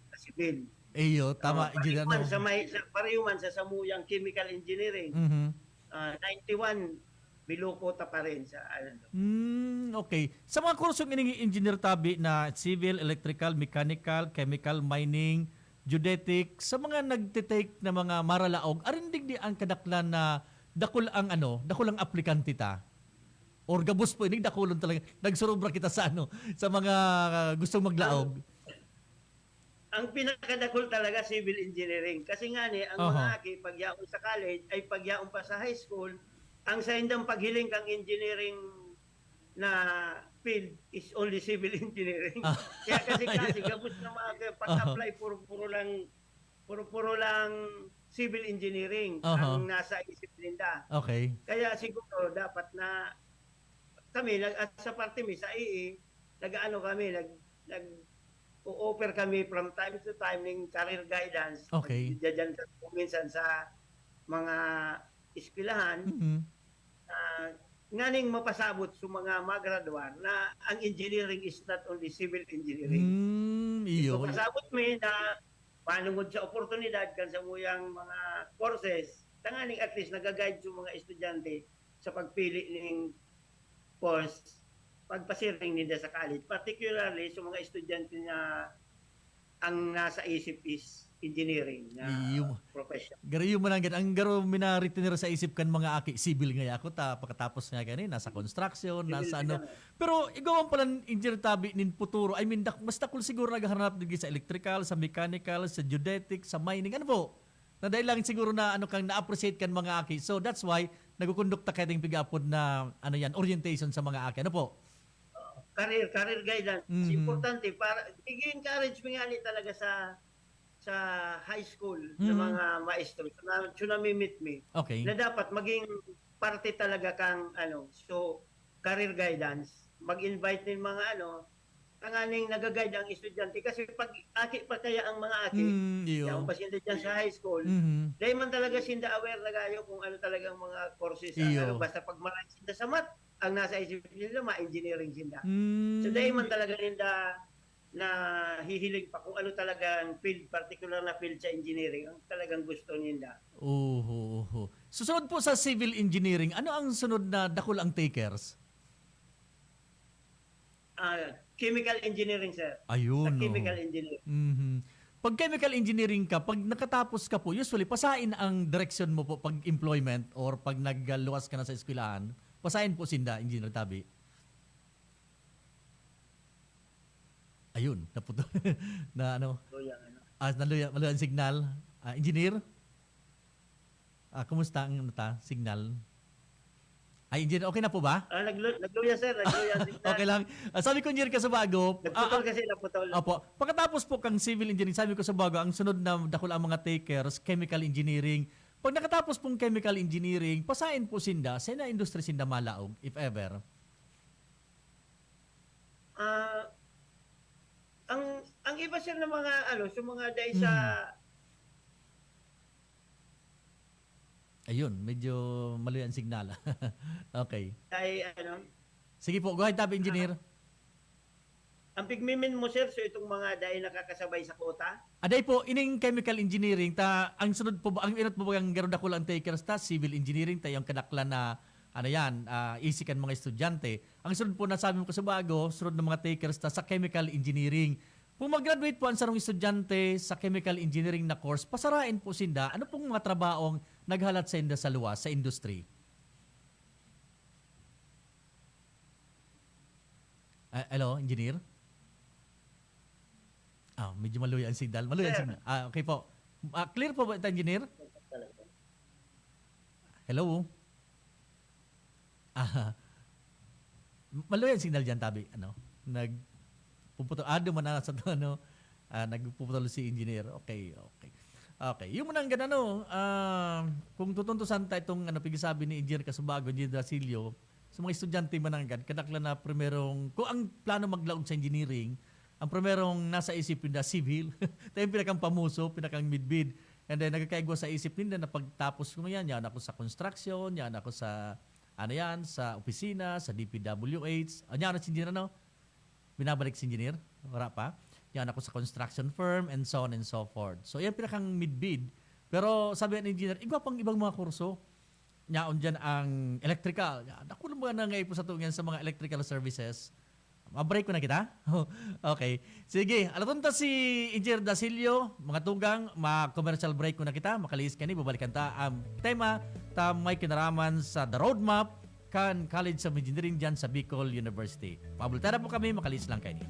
sa civil. Iyo, tama, Ah, engineer, pareho man no? sa may, sa, pareho man sa samuyang chemical engineering, Mhm. ah, ninety-one, below quota pa rin sa, ano. Mm, okay. Sa mga kursong ini, engineer tabi na civil, electrical, mechanical, chemical, mining, geodetic, sa mga nagtitake na mga maralaog, arin digdi ang kadaklan na dakul ang ano, dakul ang aplikante ta? Or gabos po, ini dakulon talaga. Nagsurobra kita sa ano, sa mga gustong maglaog. Ang pinakadakul talaga, civil engineering. Kasi nga ni, ang Aha. mga aki, pagyaon sa college, ay pagyaon pa sa high school, ang saindang paghiling kang engineering na field is only civil engineering. Ah. Kaya kasi, kasi Ayun. gabos na mga aki, pag-apply, puro-puro lang, puro-puro lang civil engineering Aha. ang nasa isip ninda. Okay. Kaya siguro dapat na kami, nag, at sa parte mi, sa E E, nag-ano kami, nag, nag-o-offer kami from time to time ning career guidance. Okay. Diyan sa, minsan sa mga eskwelahan, Mhm. ah, nganing mapasabot sa mga magradwar na ang engineering is not only civil engineering. Mm, iyo. Mapasabot mi na manungod sa oportunidad kan samuyang mga courses, tanganing at least nagaguide sa mga estudyante sa pagpili ning course pagpasiring ninda sa college, particularly sa mga estudyante na ang nasa isip is engineering na Iyo. profession. Garo iyo man ang, ang garo minaretener sa isip kan mga aki, civil nga ako ta, pagkatapos nga gani, nasa construction, Civil nasa ano. nga. Pero igwa man pala, engineer tabi, nin futuro. I mean, dak, mas dakul siguro naghahanap digdi sa electrical, sa mechanical, sa geodetic, sa mining. Ano po? Na dahil lang siguro na ano kang na-appreciate kan mga aki. So that's why nagkukondukta kayo ding pigapod na ano yan, orientation sa mga aki. Ano po? Career, career guidance. Mhm. Importante para i-encourage mi nga ni talaga sa sa high school ng Mhm. mga maestro na, so namimit mi Okay. na dapat maging parte talaga kang ano, so career guidance, mag-invite nin mga ano, tanganing nagaguide ang estudyante kasi pag aki pa kaya ang mga aki, Mm, iyo. yaon pa sila dyan sa high school, Mhm. dahil man talaga sinda aware na gayo kung ano talagang mga courses ang Iyo. ano, basta pag maray sinda sa math, ang nasa isip nila ma-engineering sinda. Mm. So dahil man talaga ninda na hihiling pa kung ano talagang field, particular na field sa engineering ang talagang gusto ninda. Oho, oho. Susunod po sa civil engineering, ano ang sunod na dakul ang takers? Ah, chemical engineering, sir. Ayun, Sa no. Chemical engineering. Mhm. Pag chemical engineering ka, pag nakatapos ka po, usually, pasain ang direksyon mo po pag employment or pag nagluwas ka na sa eskwelahan, pasain po sinda, Engineer Tabi? Ayun, naputo. Na ano? So, yan, ano. Ah, naluya, maluya ang signal. Ah, engineer? Ah, kumusta ang, ano ta, signal? Ay, engineer, okay na po ba? Ah, naglu-, nagluya, sir. Nagluya ang signal. Okay lang. Ah, sabi ko, Engineer Casubago, ah, Nagputol ah, kasi, naputol. Opo. Pagkatapos po kang civil engineering, sabi ko sa bago, ang sunod na dakul ang mga takers, chemical engineering. Pag nakatapos pong chemical engineering, pasain po sinda, sa na industry sinda malaog, if ever? Ah, ang, ang iba, sir, na mga, ano, sa mga dahil sa Mm. Ayun, medyo mali ang signal. Okay. Ay, ano? Sige po, go ahead, Tabi Engineer. Ah, ang pigmimin mo, sir, so itong mga dahil nakakasabay sa quota? Aday po, ining chemical engineering, ta, ang sunod po ba, ang inot po ba ang garo dakul ang takers ta, civil engineering, ta yung kadaklan na, ano yan, ah, isi kan mga estudyante. Ang sunod po na sabi mo kasi bago, sunod ng mga takers ta sa chemical engineering. Kung mag-graduate po ang sarong estudyante sa chemical engineering na course, pasarain po sinda, ano pong mga trabahong naghalat sa inda sa luwas, sa industry? Ah, hello, engineer? Ah, medyo maluya ang signal. Maluya ang Sir. signal. Ah, okay po. Ah, clear po ba ito, engineer? Hello? Ah, maluya ang signal dyan, tabi. Ano? Nagpuputol. Ah, duman na sa ano. Ah, nagpuputol si engineer. Okay, okay. Okay. Yung mananggad, ano, ah, kung tutuntusan ta itong, ano, pigsabi ni Engineer Casubago, Engineer Dasilio, sa mga estudyante mananggad, kadaklan na primerong, kung ang plano maglaog sa engineering, ang primerong nasa isip ninda, civil. Tayo yung pinakang pamuso, pinakang midbid. And then, nagkakaigwa sa isip ninda na pagtapos ko ngayon, yan ako sa construction, yan ako sa, ano yan, sa opisina, sa D P W H. Ano yan, si engineer, ano? Binabalik si engineer? Wala pa? Yan ako sa construction firm, and so on and so forth. So, yan pinakang midbid. Pero sabi ni engineer, igwa pang ibang mga kurso. Yaon dyan ang electrical. Yan. Ako lang mga nangaipo sa tungan sa mga electrical services. Ma-break ko na kita? Okay. Sige, alaton ta si Engineer Dasilio, mga tugang, ma-commercial break ko na kita. Makalihis kani, babalikan ta ang tema ta may kinaraman sa The Roadmap kan College of Engineering dyan sa Bicol University. Pabultara po kami, makalihis lang kani.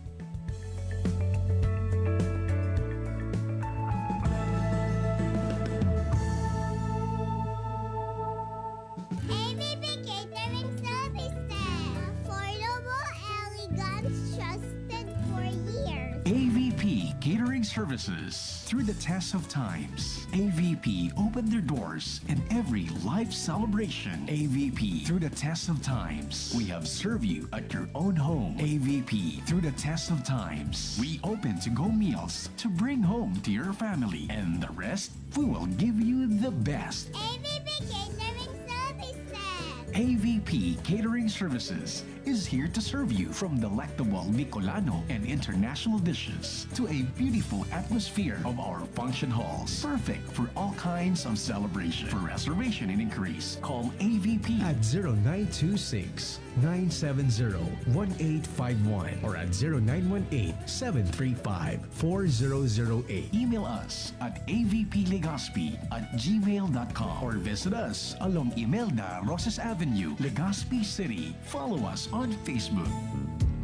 A V P Catering Services. Affordable, elegant, trusted for years. A V P Catering Services. Through the test of times, A V P opened their doors in every life celebration. A V P, through the test of times, we have served you at your own home. A V P, through the test of times, we open to-go meals to bring home to your family. And the rest, we will give you the best. A V P Catering Services. A V P Catering Services is here to serve you, from delectable Bicolano and international dishes to a beautiful atmosphere of our function halls, perfect for all kinds of celebration. For reservation and inquiries, call A V P at zero nine two six, nine seven zero, one eight five one or at zero nine one eight, seven three five, four zero zero eight. Email us at A V P Legazpi at gmail dot com or visit us along Imelda Rosas Avenue, Legazpi City. Follow us on Facebook.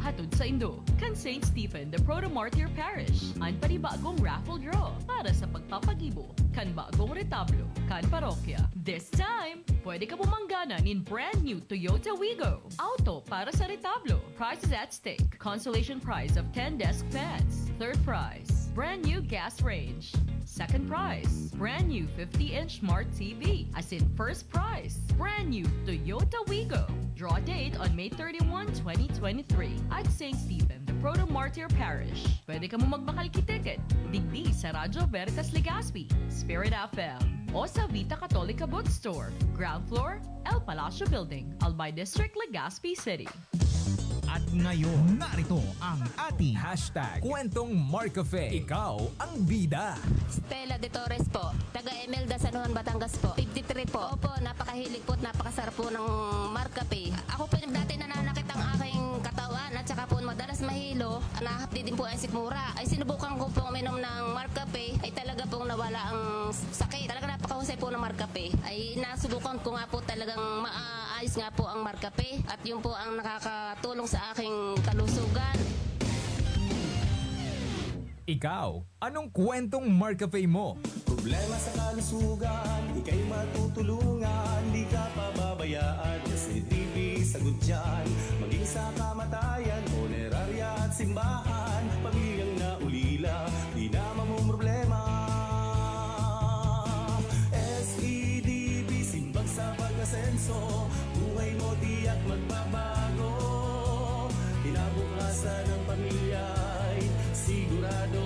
Hatod saindo kan Saint Stephen de Protomartyr Parish an panibagong raffle draw para sa pagpapagibo kan bagong retablo kan parokya. This time, pwede kamo manggana nin brand new Toyota Wigo. Auto para sa retablo. Prizes at stake. Consolation prize of ten desk fans. Third prize, brand new gas range. Second prize, brand new fifty-inch smart T V. Asin first prize, brand new Toyota Wigo. Draw date on May thirty-one, twenty twenty-three at Saint Stephen de Protomartyr Parish. Pwede kamo magbakal ki ticket digdi sa Radyo Veritas Legazpi, Spirit F M, o sa Vita Católica Bookstore, ground floor, El Palacio Building, Albay District, Legazpi City. At ngayon, narito ang ating hashtag Kwentong Marcafe. Ikaw ang bida. Stella de Torres po, taga Imelda, San Juan, Batangas po. Fifty-three po. Opo, napakahilig po at napakasarap po ng Marcafe. Ako po yung dati nananakit ang aking katawan at saka po madalas mahilo, nahapdi din po ang sikmura. Ay sinubukan ko pong uminom ng Marcafe, ay talaga pong nawala ang sakit. Talaga napakahusay po ng Marcafe. Ay nasubukan ko nga po talagang maayos nga po ang Marcafe. At yun po ang nakakatulong sa aking kalusugan. Ikaw, anong kwentong Marcafe mo? Problema sa kalusugan, ika'y matutulungan, di ka pababayaan, S A D P sagot dyan. Maging sa kamatayan, punerarya at simbahan, pamilyang naulila, di na mamumroblema. S A D P, simbag sa pag-asenso, buhay mo tiyak magbabago, kinabukasan ng pamilya'y sigurado.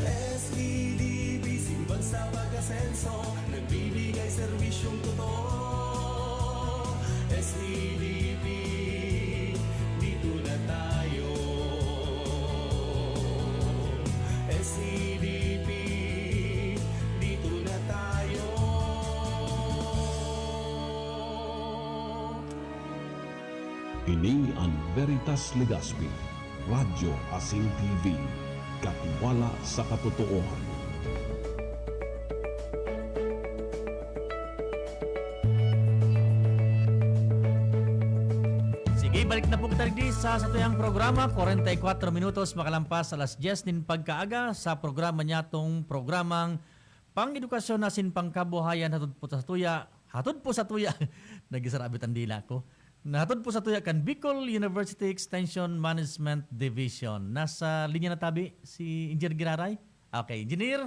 S A D P, simbag sa pag-asenso, nagbibigay serbisyong totoo. S A D P, dito na tayo. S A D P, dito na tayo. Ini an Veritas Legazpi, Radyo asin T V, katiwala sa katotoohan. Sige, balik na po kita digdi sa satuyang programa. Kwarenta y kwatro minutos makalampas alas dyes nin pagkaaga sa programa niyatong programang Pang-edukasyon asin pangkabuhayan hatod po sa tuya, hatod po sa tuya, nagisarabi tandila ko. Nahatod po sa tuya kan Bicol University Extension Management Division. Nasa linya na tabi si Engineer Giraray. Okay, Engineer.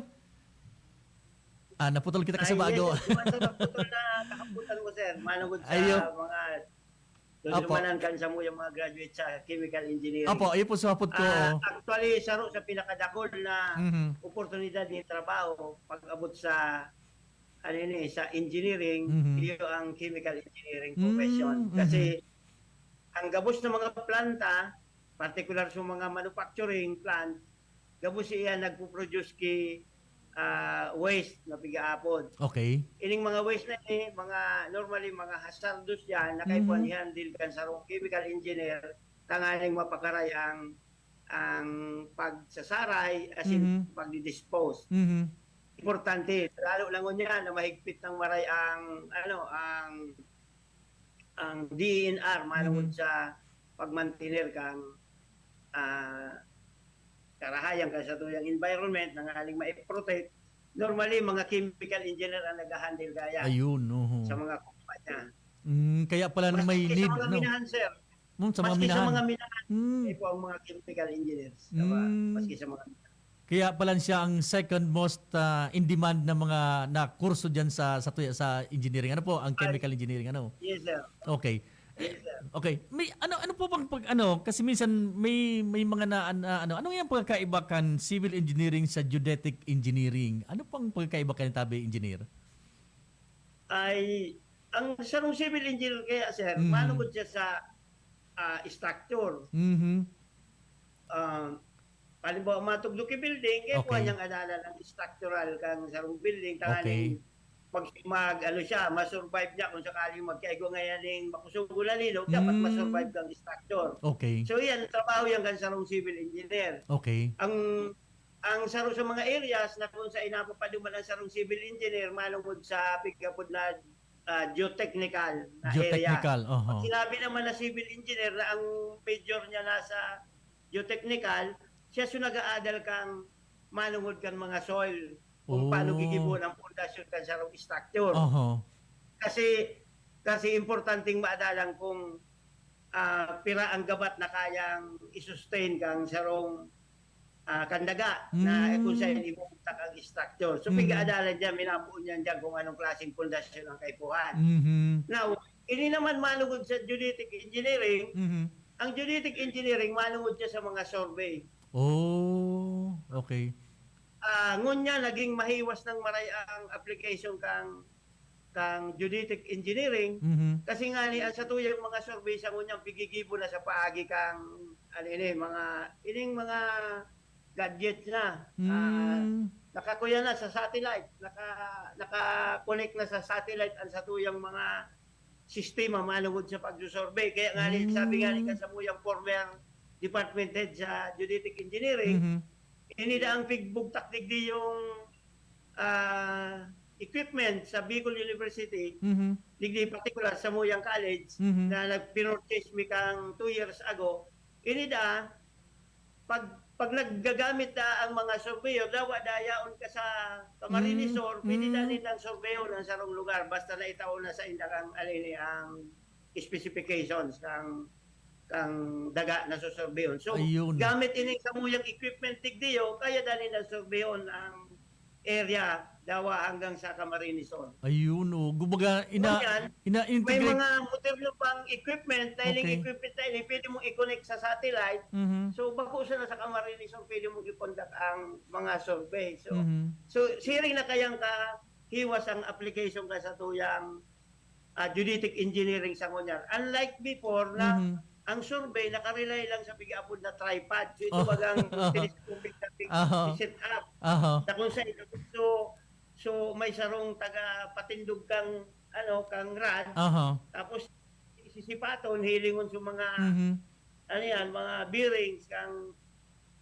Ah, naputol kita kasi Ay, bago. Yes, sir. Kuwan sa naputol na kahaputan mo, sir. Manugod sa Ayo. mga Opo. Lulumanan kan samuyang mga graduate sa chemical engineering. Opo, iyo po sa hapot ko, Ah, oo. Actually, saro sa pinakadakol na Mhm. oportunidad ni trabaho pag-abot sa, ano yun eh, sa engineering, Mhm. iyo ang chemical engineering Mm, profession. Kasi mhm. ang gabos na mga planta, particular sa mga manufacturing plant, gabos siya nagpo-produce ki, ah, waste na pigaapod. Okay. Ining mga waste na ni, mga, normally, mga hazardous yan na kaipuhan Mhm. i-handle kan sarong chemical engineer tanganing mapakaray ang, ang pagsasaray, as in, Mhm. pagdi-dispose. Mhm. Importante, lalo na ngunyan na mahigpit nang maray ang, ano, ang, ang D E N R, manungod Mhm. sa pagmantener kang, ah, karahayan kan satuyang environment na nganing mai-protect. Normally, mga chemical engineer ang nagha-handle kaya Ayun, oho. sa mga kumpanya. Mm, kaya pala Maski may sa need, mga ano? minahan, sir. Mm, sa mga Maski sa minahan. mga minahan, Mm. eh, po ang mga chemical engineers. Diba? Mm. Maski sa mga minahan. Kaya pala siya ang second most, ah, in demand na mga na kurso diyan sa, sa tuya-, sa engineering. Ano po, ang Ay. chemical engineering, ano? Yes, sir. Okay. Yes, sir. Okay. May ano, ano po bang pag-, ano, kasi minsan may, may mga na, na, ano, ano yung pagkakaiba kan civil engineering sa geodetic engineering? Ano pang pagkakaiba kan tabi, engineer? Ay, ang sarong civil engineer kaya, sir, Mhm. manugod siya sa, ah, structure. Mhm. Ah, halimbawa, matugdok ki building, kaya Okay. kuha niyang adalan ang structural kang sarong building, tanganing Okay. mag, mag, ano siya, ma-survive niya kung sakaling magkaigwa ngayon ning makusog o lalinog, dapat Mm. ma-survive kang structure. Okay. So, yan, trabaho yan kan sarong civil engineer. Okay. Ang, ang saro sa mga areas na kung sa inapapaduman ang sarong civil engineer, manungod sa pigkapod na, ah, geotechnical na area. Geotechnical, oho. Pag sinabi naman na civil engineer na ang major niya nasa geotechnical, siya so nag-aadal kang manungod kan mga soil, kung paano Oh. gigibohon ang pundasyon kan sarong structure. Oho. Kasi, kasi importanteng maadalan kung, ah, pira ang gabat na kayang i-sustain kang sarong, ah, kandaga na Mm. kung saan ibubugtak ang structure. So, Mm. pig-aadalan dyan, minapoon yan dyan kung anong klaseng pundasyon ang kaipuhan. Mhm. Now, ini naman manugod sa geodetic engineering, Mhm. ang geodetic engineering manungod siya sa mga survey. Oh, okay. Ah, ngunyan, naging mahiwas nang maray ang application kang, kang geodetic engineering. Mhm. Kasi nga ni, ang satuyang mga survey sa ngunyan, pigigibo na sa paagi kang, ano ini, mga, ining mga gadgets na. Ah, Mm. nakakuya na sa satellite, naka-, naka-connect na sa satellite ang satuyang mga sistema manungod sa pagsusurvey. Kaya nga ni, sabi nga ni Mm. kan samuyang former department head sa geodetic engineering, Mhm. ini daang pigbugtak digdi yung, ah, equipment sa Bicol University, Mhm. digdi particular samuyang college Mhm. na nagpinurchase mi kang two years ago, ini da pag, pag naggagamit na ang mga surveyor, dawa dayaon ka sa Camarines Sur, pwede na nilang surveyon ang sarong lugar basta naitao na sa indang ang, ano ini, ang specifications kang, kang daga na susurbehon. So, Ayun. gamit ini sa muyang equipment tigdiyo, kaya dali na surbehon ang area, dawa hanggang sa Camarines Sur. Ayun, oh. Kumbaga, ina-, Ngunyan, ina-integrate. may mga modernong pang equipment, na ining Okay. equipment na ini, pwede mong i-connect sa satellite. Mhm. So, bako sana sa Camarines Sur, pwede mong i-conduct ang mga survey. So, Mhm. so, siring na kayang ka, hiwas ang application ka sa tuyang, ah, geodetic engineering sa ngunyan. Unlike before na Mhm. ang survey nakarely lang sa pig-aapod na tripod. So, ito Oh. bagang telescopic na pig-, Aha. set up. Aha. Na kung sa ito, so, so may sarong taga patindog kang, ano, kang rod. Aha. Tapos, sisipaton, hilingon sa mga, Mhm. ano yan, mga bearings kang,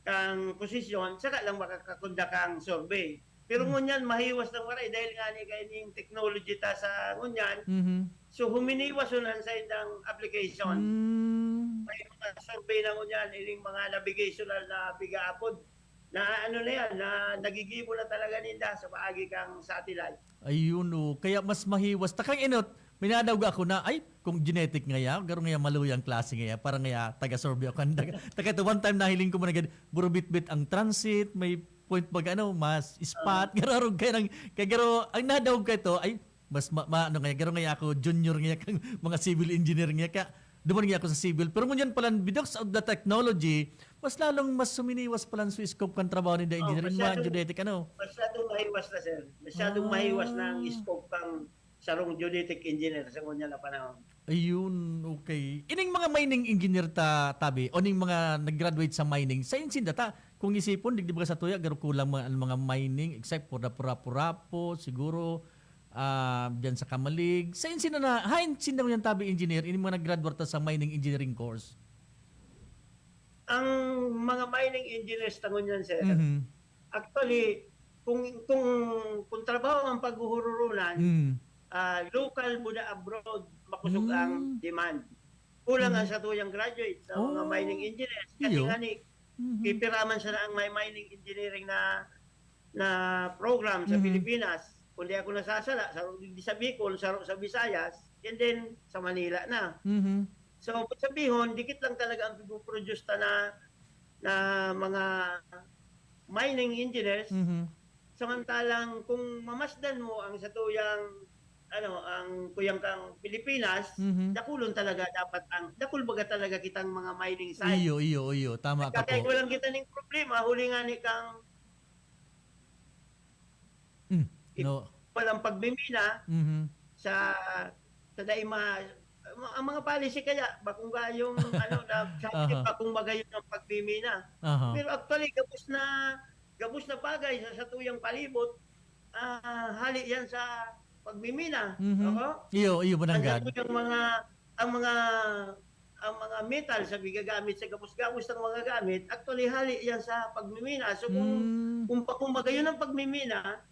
kang posisyon, saka lang makakakonda kang survey. Pero Hmm. ngunyan, mahiwas nang waray dahil nga ni kaining technology ta sa ngunyan. Mhm. So, huminiwas yun ang sa indang application. Hmm. May mga survey na ngunyan, ining mga navigational na pigaapod, na ano na yan, na nagigibo na talaga ninda sa paagi kang satellite. Ayun, oh. Kaya mas mahiwas. Takang inot, minadaog ako na, ay, kung genetic ngaya, garo ngaya maluya ang klase ngaya, para ngaya taga-survey ako. Taga, taga ito, one time nahiling ko man agad, burubitbit ang transit, may point pag ano, mas spot, Ah. gararog kayo ng, kaya garo, ang nadaog ka ito, ay, mas ma, ma, ano ngaya, garo ngaya ako, junior ngaya kang mga civil engineer ngaya, kaya duman ngaya ako sa civil. Pero ngunyan pala, because of the technology, mas lalong mas suminiwas pala sa scope kan trabaho ni the Oh, engineer, yung mga masyadong, genetic, ano. masyadong mahiwas na, sir. Masyadong Ah. mahiwas na ang scope kang sarong geodetic engineer sa ngunyan na panahon. Ayun, okay. Ining mga mining engineer ta, tabi, o ning mga nag-graduate sa mining, sa insinda ta, kung isipon, digdi ba sa tuya, garo kulang mga, ang mga mining, except for the Purapu-rapu, siguro, ah, diyan sa Camalig. Sa insinda na, hain sinda ngunyan tabi engineer, ining mga nag-graduate ta sa mining engineering course? Ang mga mining engineers ta ngunyan, sir, Mhm. actually, kung, kung, kung trabaho ang paghuhururunan, Mm. ah, local muna abroad, makusog ang Mm. demand. Kulang ang Mhm. satuyang graduate sa mga Oh. mining engineers. Kasi Iyo. nga ni, Mhm. pipiraman sana ang may mining engineering na, na program sa Mhm. Pilipinas. Kung di ako nasasala, sa, di sa Bicol, sa, sa Visayas, and then sa Manila na. Mhm. So, sabihon, dikit lang talaga ang pipoproduce ta na, na mga mining engineers. Mhm. Samantalang kung mamasdan mo ang satuyang, ano, ang kuyang kang Pilipinas, Mhm. dakulon talaga dapat ang, dakul baga talaga kitang mga mining site. Iyo, iyo, iyo. Tama ka po. Nagkakaigwa lang kita ning problema, huli nga ni kang Mm. No. walang pagmimina Mhm. sa, sa dai ma-, ang mga policy kaya, bakong gayong, ano, na sabi Aha. bakong magayon ang pagmimina. Aha. Pero actually, gabos na, gabos na bagay sa satuyang palibot, ah, hali yan sa pagmimina. Mhm. Oho? Iyo, iyo, Ang mananggad. satuyang mga, ang mga, ang mga metal sa gigagamit sa gabos-gabos ng mga gamit, actually, hali yan sa pagmimina. So, kung, Mm. kung pa, kung magayon ang pagmimina,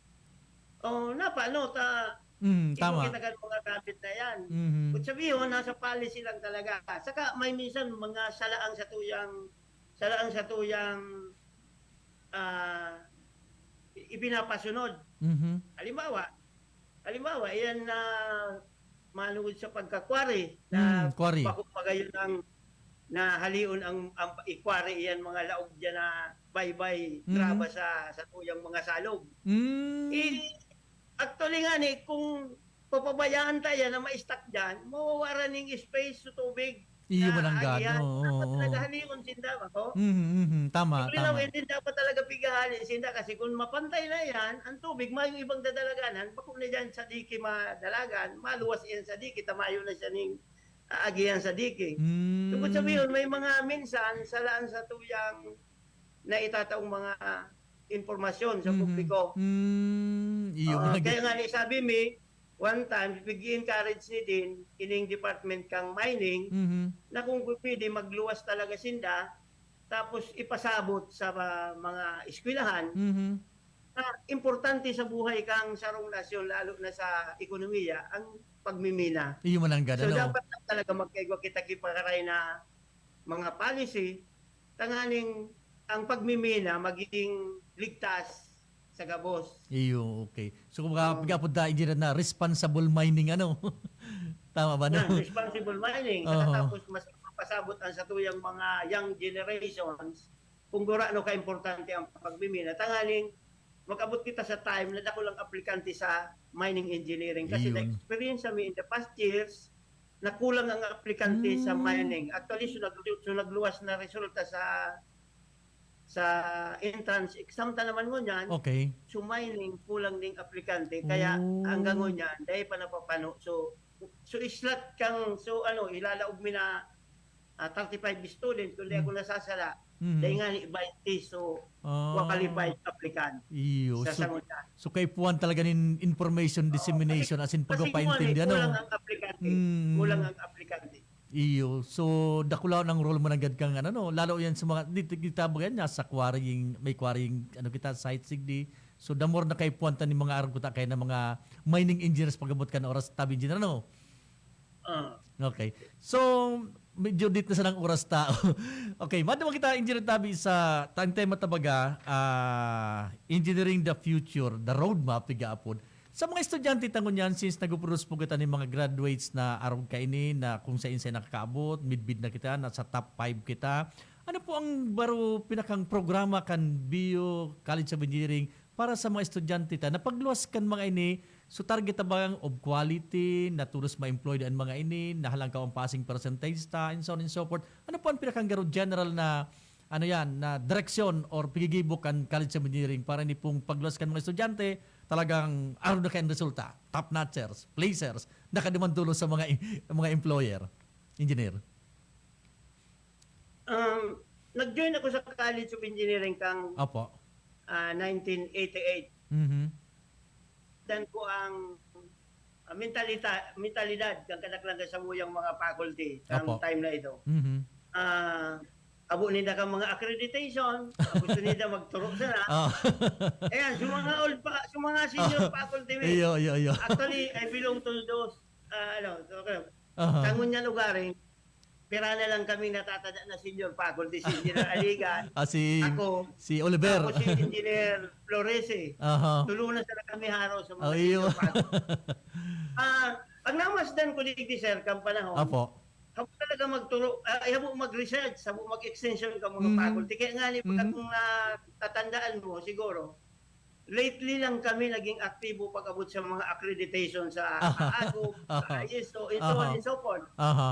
oh, na paano ta, Mm, imo tama. kinagan mga gamit na yan? Mhm. Kung sabihin, nasa policy lang talaga. Saka may minsan mga sala ang satuyang, sala ang satuyang, ah, ipinapasunod. Mhm. Halimbawa, halimbawa, iyan na manungod sa pagka-quarry na Mm, quarry. bako pa gayon ang, na halion ang, ang i-quarry iyan mga laog diyan na baybay, Mhm. graba sa, sa tuyang mga salog. Mm. Eh, actually nga ni, kung papabayaan ta yan na ma-stuck diyan, mawawara ning space sa tubig Iyo na mananggad, agihan. oo, Dapat oo. nagahalion sinda, bako? Mhm, mhm, tama, Yung linaw, tama. hindi dapat talaga pigahali sinda kasi kung mapantay na yan, ang tubig, mayong ibang dadalaganan, bako na dyan sa dike madalagan, maluwas iyan sa dike, tamayo na siya ning aagihan sa dike. Hmm. So, kung sabihin, may mga minsan, salaan sa tuyang na itataong mga impormasyon sa Mhm. publiko. Hmm, iyo, Oo, mga kaya gi- nga ni sabi mi, one time, pig-encourage ni din ining department kang mining Mhm. na kung pwede magluwas talaga sinda, tapos ipasabot sa ma-, mga eskwelahan Mhm. na importante sa buhay kang sarong nasyon, lalo na sa ekonomiya, ang pagmimina. Iyo mananggad, So, ano? dapat lang talaga magkaigwa kita kipakaray na mga policy, tanganing ang pagmimina maging ligtas sa gabos. Iyo, okay. So, kung mga Oo. pag-apod na, engineer, na responsible mining, ano? Tama ba, no? Yan, responsible mining. Oo. Tapos mas mapasabot ang satuyang mga young generations kung gurano ka-importante ang pagmimina. Tanganing mag-abot kita sa time na dakulang aplikante sa mining engineering. Kasi Iyon. Na-experience mi in the past years na kulang ang aplikante sa Hmm. mining. Actually, so, nag- so nagluwas na resulta sa sa entrance exam ta naman ngunyan. Okay. So mining, kulang ding aplikante. Kaya Oh. hanggang ngunyan, dahil pa napapano. So, so islat kang, so ano, ilalaog mi na ah, thirty-five students, kung di ako nasasala. Mhm. Dahil nga ni twenty, so Ah. qualified applicant Iyo. sa So, sangunyan. so kaipuhan talaga nin information dissemination, as in, Kasi pagpapaintindi, kulang ano? ang aplikante. Mm. Kulang ang aplikante. Iyo. So, dakula ang role mo nanggad kang, ano, no? Lalo yan sa mga, di, di, kita ba yan, sa quarrying, may quarrying, ano kita, site sigdi. So, the more na kaipuhan ta ni mga arog kuta kaya na mga mining engineers pag-abot kan oras, tabi engineer, ano? Ah. Okay. So, medyo dit na sanang oras ta. Okay, madama kita, Engineer Tabi, sa ta-, ang tema ta baga, ah, engineering the future, the roadmap, piga apod. Sa mga estudyante ta ngunyan, since nag-produce po kita ni mga graduates na arog kaini, na kung sain-sain nakakaabot, midbid na kita, nasa top five kita. Ano po ang baro pinakang programa kan B U College of Engineering para sa mga estudyante ta? Napagluwas kan mga ini, so target ta bang of quality, na tolos ma-employed an mga ini, nahalangkaw ang passing percentage ta, and so on and so forth. Ano po ang pinakang garo general na, ano yan, na direksyon or pigigibo kan College of Engineering para ini pong pagluwas kan mga estudyante, talagang arog na kayang resulta, top notchers, placers, nakaduman tolos sa mga, mga employer, engineer? Um, nag-join ako sa College of Engineering kang Opo. ah, nineteen eighty-eight. Mhm. Dan ko ang ah, mentalita, mentalidad ng kadaklan sa samuyang mga faculty ng Opo. time na ito. Mhm. Ah, abo nila ka mga accreditation, gusto nila magturo sana. Ah. Ayan, sa mga old pa, sa mga senior Ah. faculty, man. Iyo, iyo, iyo. Actually, I belong to those, ah, ano, to, okay. Aha. Sa ngunyan lugaring, pira na lang kaming natatada na senior faculty, si Engineer Aligan. Ah, si, Ako, si Oliver. Ako si Engineer Flores, eh. Aha. Tulo na sana kami haro sa mga Oh, iyo. senior faculty. Ah, pag namasdan ko digdi, sir, kang panahon, Apo. habo talaga magturo, ah, habo mag-research, habo mag-extension ka mga Mhm. faculty. Kaya nga ni, pag Mhm. kung natatandaan mo, siguro, lately lang kami naging aktibo pag-abot sa mga accreditation sa Aha. AAGUP, sa Aha. IESO, and so on Aha. and so forth. Aha.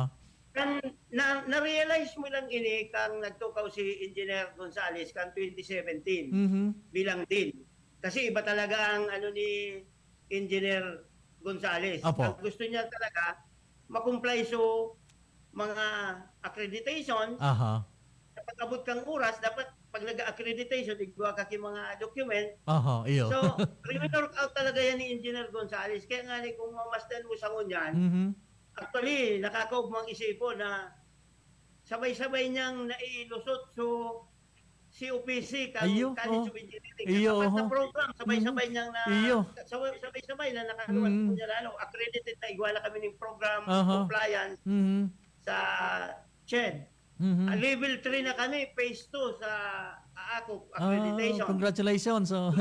Kan, na, na-realize mo lang ini kang nagtukaw si Engineer Gonzales kan twenty seventeen Mhm. bilang dean. Kasi iba talaga ang ano ni Engineer Gonzales. Apo. Ang gusto niya talaga, makomply so mga accreditation. Aha. Sa pag-abot kang oras, dapat pag nag-accreditation, igwa ka ki mga document. Aha, iyo. So, wino-work out talaga yan ni Engineer Gonzales. Kaya nga ni, kung mamasdan mo sa ngunyan, Mhm. actually, nakakaugmang isipon na sabay-sabay niyang nailusot. So, C O P C, kang Iyo, College oh. of Engineering. Iyo, Sa apat na oho. program, sabay-sabay Mhm. niyang na, Iyo. sabay, sabay-sabay na nakaluwas Mhm. po niya lalo. Accredited na igwa na kami ng program, Aha. compliance Mhm. sa CHED. Mhm. Ah, level three na kami, phase two sa AAGUP Ah, accreditation. congratulations. Oh.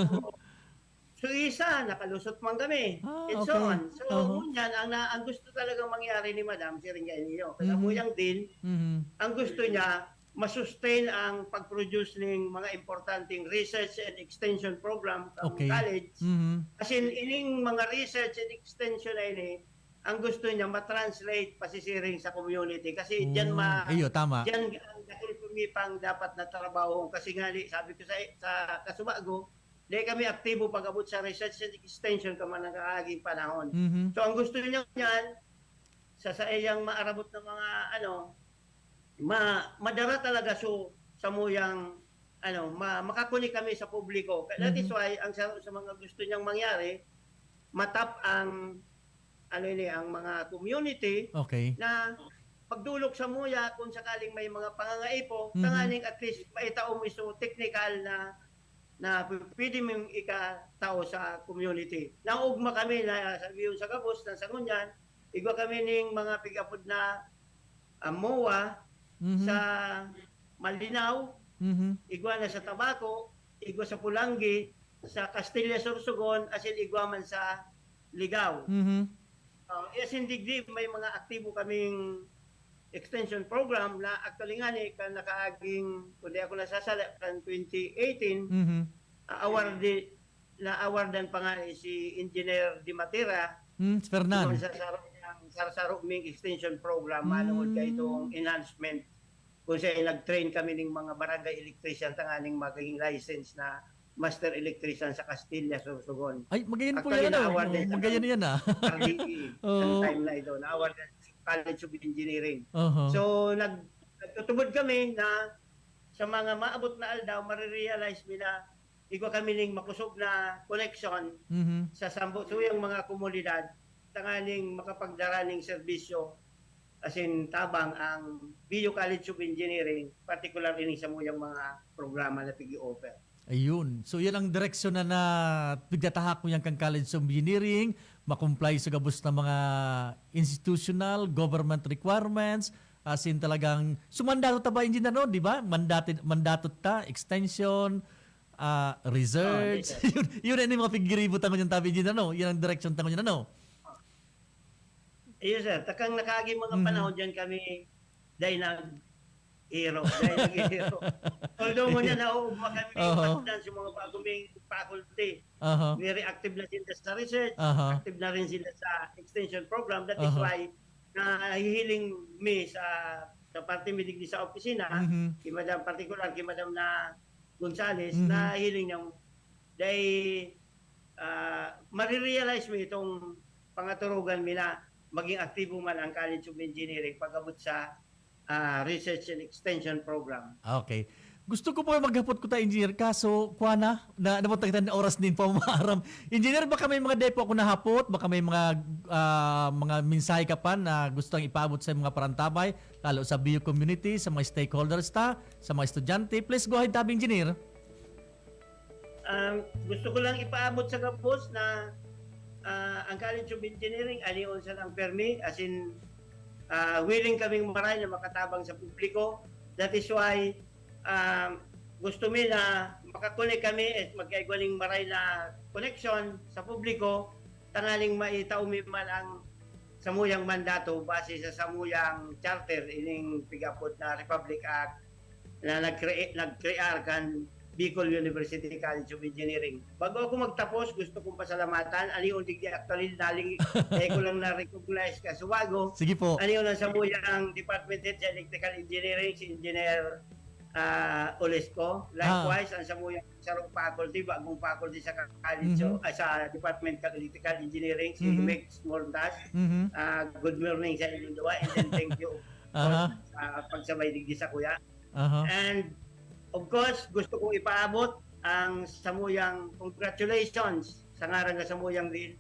So, isa, nakalusot man kami. Ah, And so okay. on. So, Aha. ngunyan, ang, na, ang gusto talaga mangyari ni Madam, siring kayo niyo. Kasi Mhm. mo yung dean, Mhm. ang gusto niya, masustain ang pag-produce ng mga importanteng research and extension program ng Okay. college. Mhm. As in, ining mga research and extension na ini, ang gusto niya, matranslate, pasisiring sa community. Kasi diyan Oh, ma-, iyo, tama. diyan ang dakul kumipang dapat na trabaho. Kasi nga, di, sabi ko sa, sa kasubago, di kami aktibo pag-abot sa research and extension ka man nagkakaaging panahon. Mhm. So, ang gusto niya niyan, sa saiyang maarabot na mga, ano, ma-, madara talaga so, samuyang, ano, ma-, makakuni kami sa publiko. That is Mhm. why, ang sa, sa mga gusto niyang mangyari, matap ang, ano ini, ang mga community Okay. na pagdulok sa muya kung sakaling may mga pangangaipo, Mhm. tanganing at least maitao mo so technical na, na pwede mong ikatao sa community. Naugma kami na sa Biyon sa Gabos, na sa ngunyan, igwa kami ning mga pig-apod na, ah, MOA Mhm. sa Malinao, Mhm. Igwa na sa Tabaco, igwa sa Polangui, sa Castilla, Sorsogon, asin igwa man sa Ligao. Mhm. Ah, asin digdi may mga aktibo kaming extension program na actually ngani kan nakaaging, kung di ako nasasala, kan twenty eighteen, Mhm. ah, award di-, na-awardan pa nga si Engineer Dimatera, Hmm, si Fernan. Kung sa saro, sa saro ming extension program, manungod kay itong Hmm. enhancement. Kung siya nag-train kami ning mga barangay electrician tanganing maging license na master electrician sa Castilla, Sorsogon. Ay, magayon po Actually, yan, ano? na-award Oo, din sa magayon yan, ah. R D E, Oo. ang time na ito. Na-award din sa College of Engineering. Aha. So, nag-, nagtutubod kami na sa mga maabot na aldaw, marirealize mi na igwa kami ning makosog na connection Mhm. sa sambo-, suyang mga komunidad, tanganing makapagdara ning serbisyo, asin tabang ang B U College of Engineering, partikular ini sa muyang mga programa na pig-i-offer. Ayun. So, yan ang direksyon na, na pigtatahak ko yan kan College of Engineering, makomply sa gabos na mga institutional, government requirements, asin talagang, so, mandato ta ba, Engineer, no? Di ba? Mandato, mandato ta, extension, ah, research. Oh, yes, sir. Yun, yun ang mga pigiribo ta ngunyan, tabi, Engineer, no? Yan ang direksyon ta ngunyan, ano? Iyo, sir. Takang nakaagi mga Mhm. panahon dyan kami, dahil nag-iro, dahil nag-iro. Although, ngunyan, nauugma kami Oho. pagdan sa mga bago ming faculty. Aha. Very active na sila sa research, Aha. active na rin sila sa extension program. That is Aha. why nahihiling mi sa, sa parte mi digdi sa opisina, Mhm. kay Madam, partikular kay Madam na Gonzales, Mhm. nahihiling niya, dahil, ah, marirealize mi itong pangaturugan mi na maging aktibo man ang College of Engineering pag-abot sa, ah, Research and Extension Program. Okay. Gusto ko po maghapot ko ta, Engineer, kaso, kuha na, na, nabuntag na oras din po, maaram. Engineer, baka may mga di po ako nahapot, baka may mga, ah, mga mensahe ka pa na gusto ang ipaabot sa mga parantabay, lalo sa B U community, sa mga stakeholders ta, sa mga estudyante. Please go ahead, tabi, Engineer. Um, gusto ko lang ipaabot sa gabos na, ah, ang College of Engineering, alion sa lang permi, as in, ah, willing kaming maray na makatabang sa publiko. That is why, um, gusto mi na makakonek kami at magkaigwa ning maray na connection sa publiko, tanganing maitao mi man ang samuyang mandato base sa samuyang charter, ining pig-apod na Republic Act na nag-crea-, nag-crear kan Bicol University College of Engineering. Bago ako magtapos, gusto kong pasalamatan. Ano yung digdi actually, naling, eh, ko lang na-recognize ka subago. Sige po. Ano yung nasa muyang department head sa electrical engineering, si Engineer, ah, Olesco. Ah. Likewise, ang sa muyang sarong faculty, bagong faculty sa college, Mhm. so, ah, sa department ka electrical engineering, si Mhm. Megs Mortas. Mhm. Ah, good morning sa inyong duwa, and then thank you Aha. sa pagsabay digdi sa kuya. Aha. And, of course, gusto kong ipaabot ang samuyang congratulations sa ngaran na samuyang din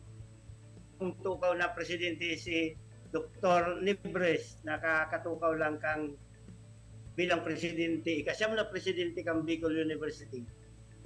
kung tukaw na presidente si Doktor Nibres, nakakatukaw lang kang bilang presidente, ikasyam na presidente kang Bicol University.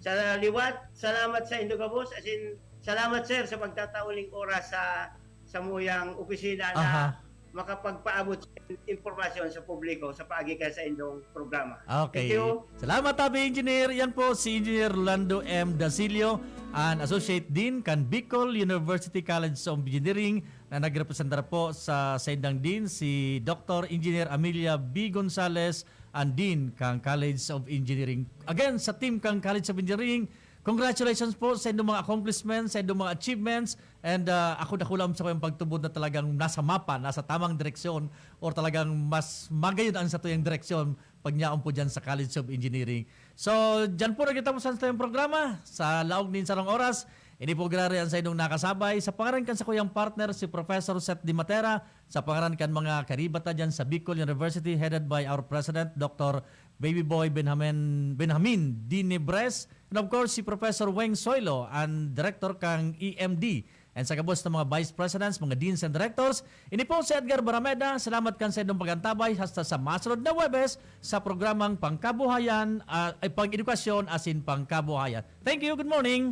Sa liwat, salamat sa indo gabos, as in, salamat, sir, sa pagtatao ning oras sa samuyang opisina na Aha. makapagpaabot sa impormasyon sa publiko sa paagi ka sa indong programa. Okay. Thank you. Salamat, tabi, Engineer. Yan po si Engineer Rolando M. Dasilio, an Associate Dean kan Bicol University College of Engineering, na nagrepresentar po sa saindang Dean, si Doktor Engineer Amelia B. Gonzales, an Dean kan College of Engineering. Again, sa team kan College of Engineering, congratulations po sa inyong mga accomplishments, sa inyong mga achievements, and, ah, ako dakula sa kayong pagtubod na talagang nasa mapa, nasa tamang direksyon, or talagang mas magayon ang satuyang direksyon pag nyaon po dyan sa College of Engineering. So, dyan po nagtatapos ang satuyang programa. Sa laog nin sarong oras, ini po grabe ang sa inyong nakasabay. Sa pangaran kan sa kuyang partner, si Professor Seth Di Matera, sa pangaran kan mga karibata dyan sa Bicol University, headed by our President, Doctor Baby Boy Benjamin, Benjamin Dinibres, and of course, si Professor Weng Soylo, ang director kang E M D. And sa gabos ng mga vice presidents, mga deans and directors, ini po si Edgar Barameda. Salamat kan sa inyong pag-antabay. Hasta sa masunod na Huwebes sa programang Pangkabuhayan, ah, ay Pang-edukasyon asin Pangkabuhayan. Thank you. Good morning.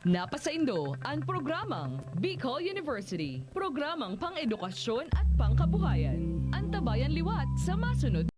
Napasaindo an programang Bicol University, programang pang-edukasyon at pangkabuhayan. Antabayan liwat sa masunod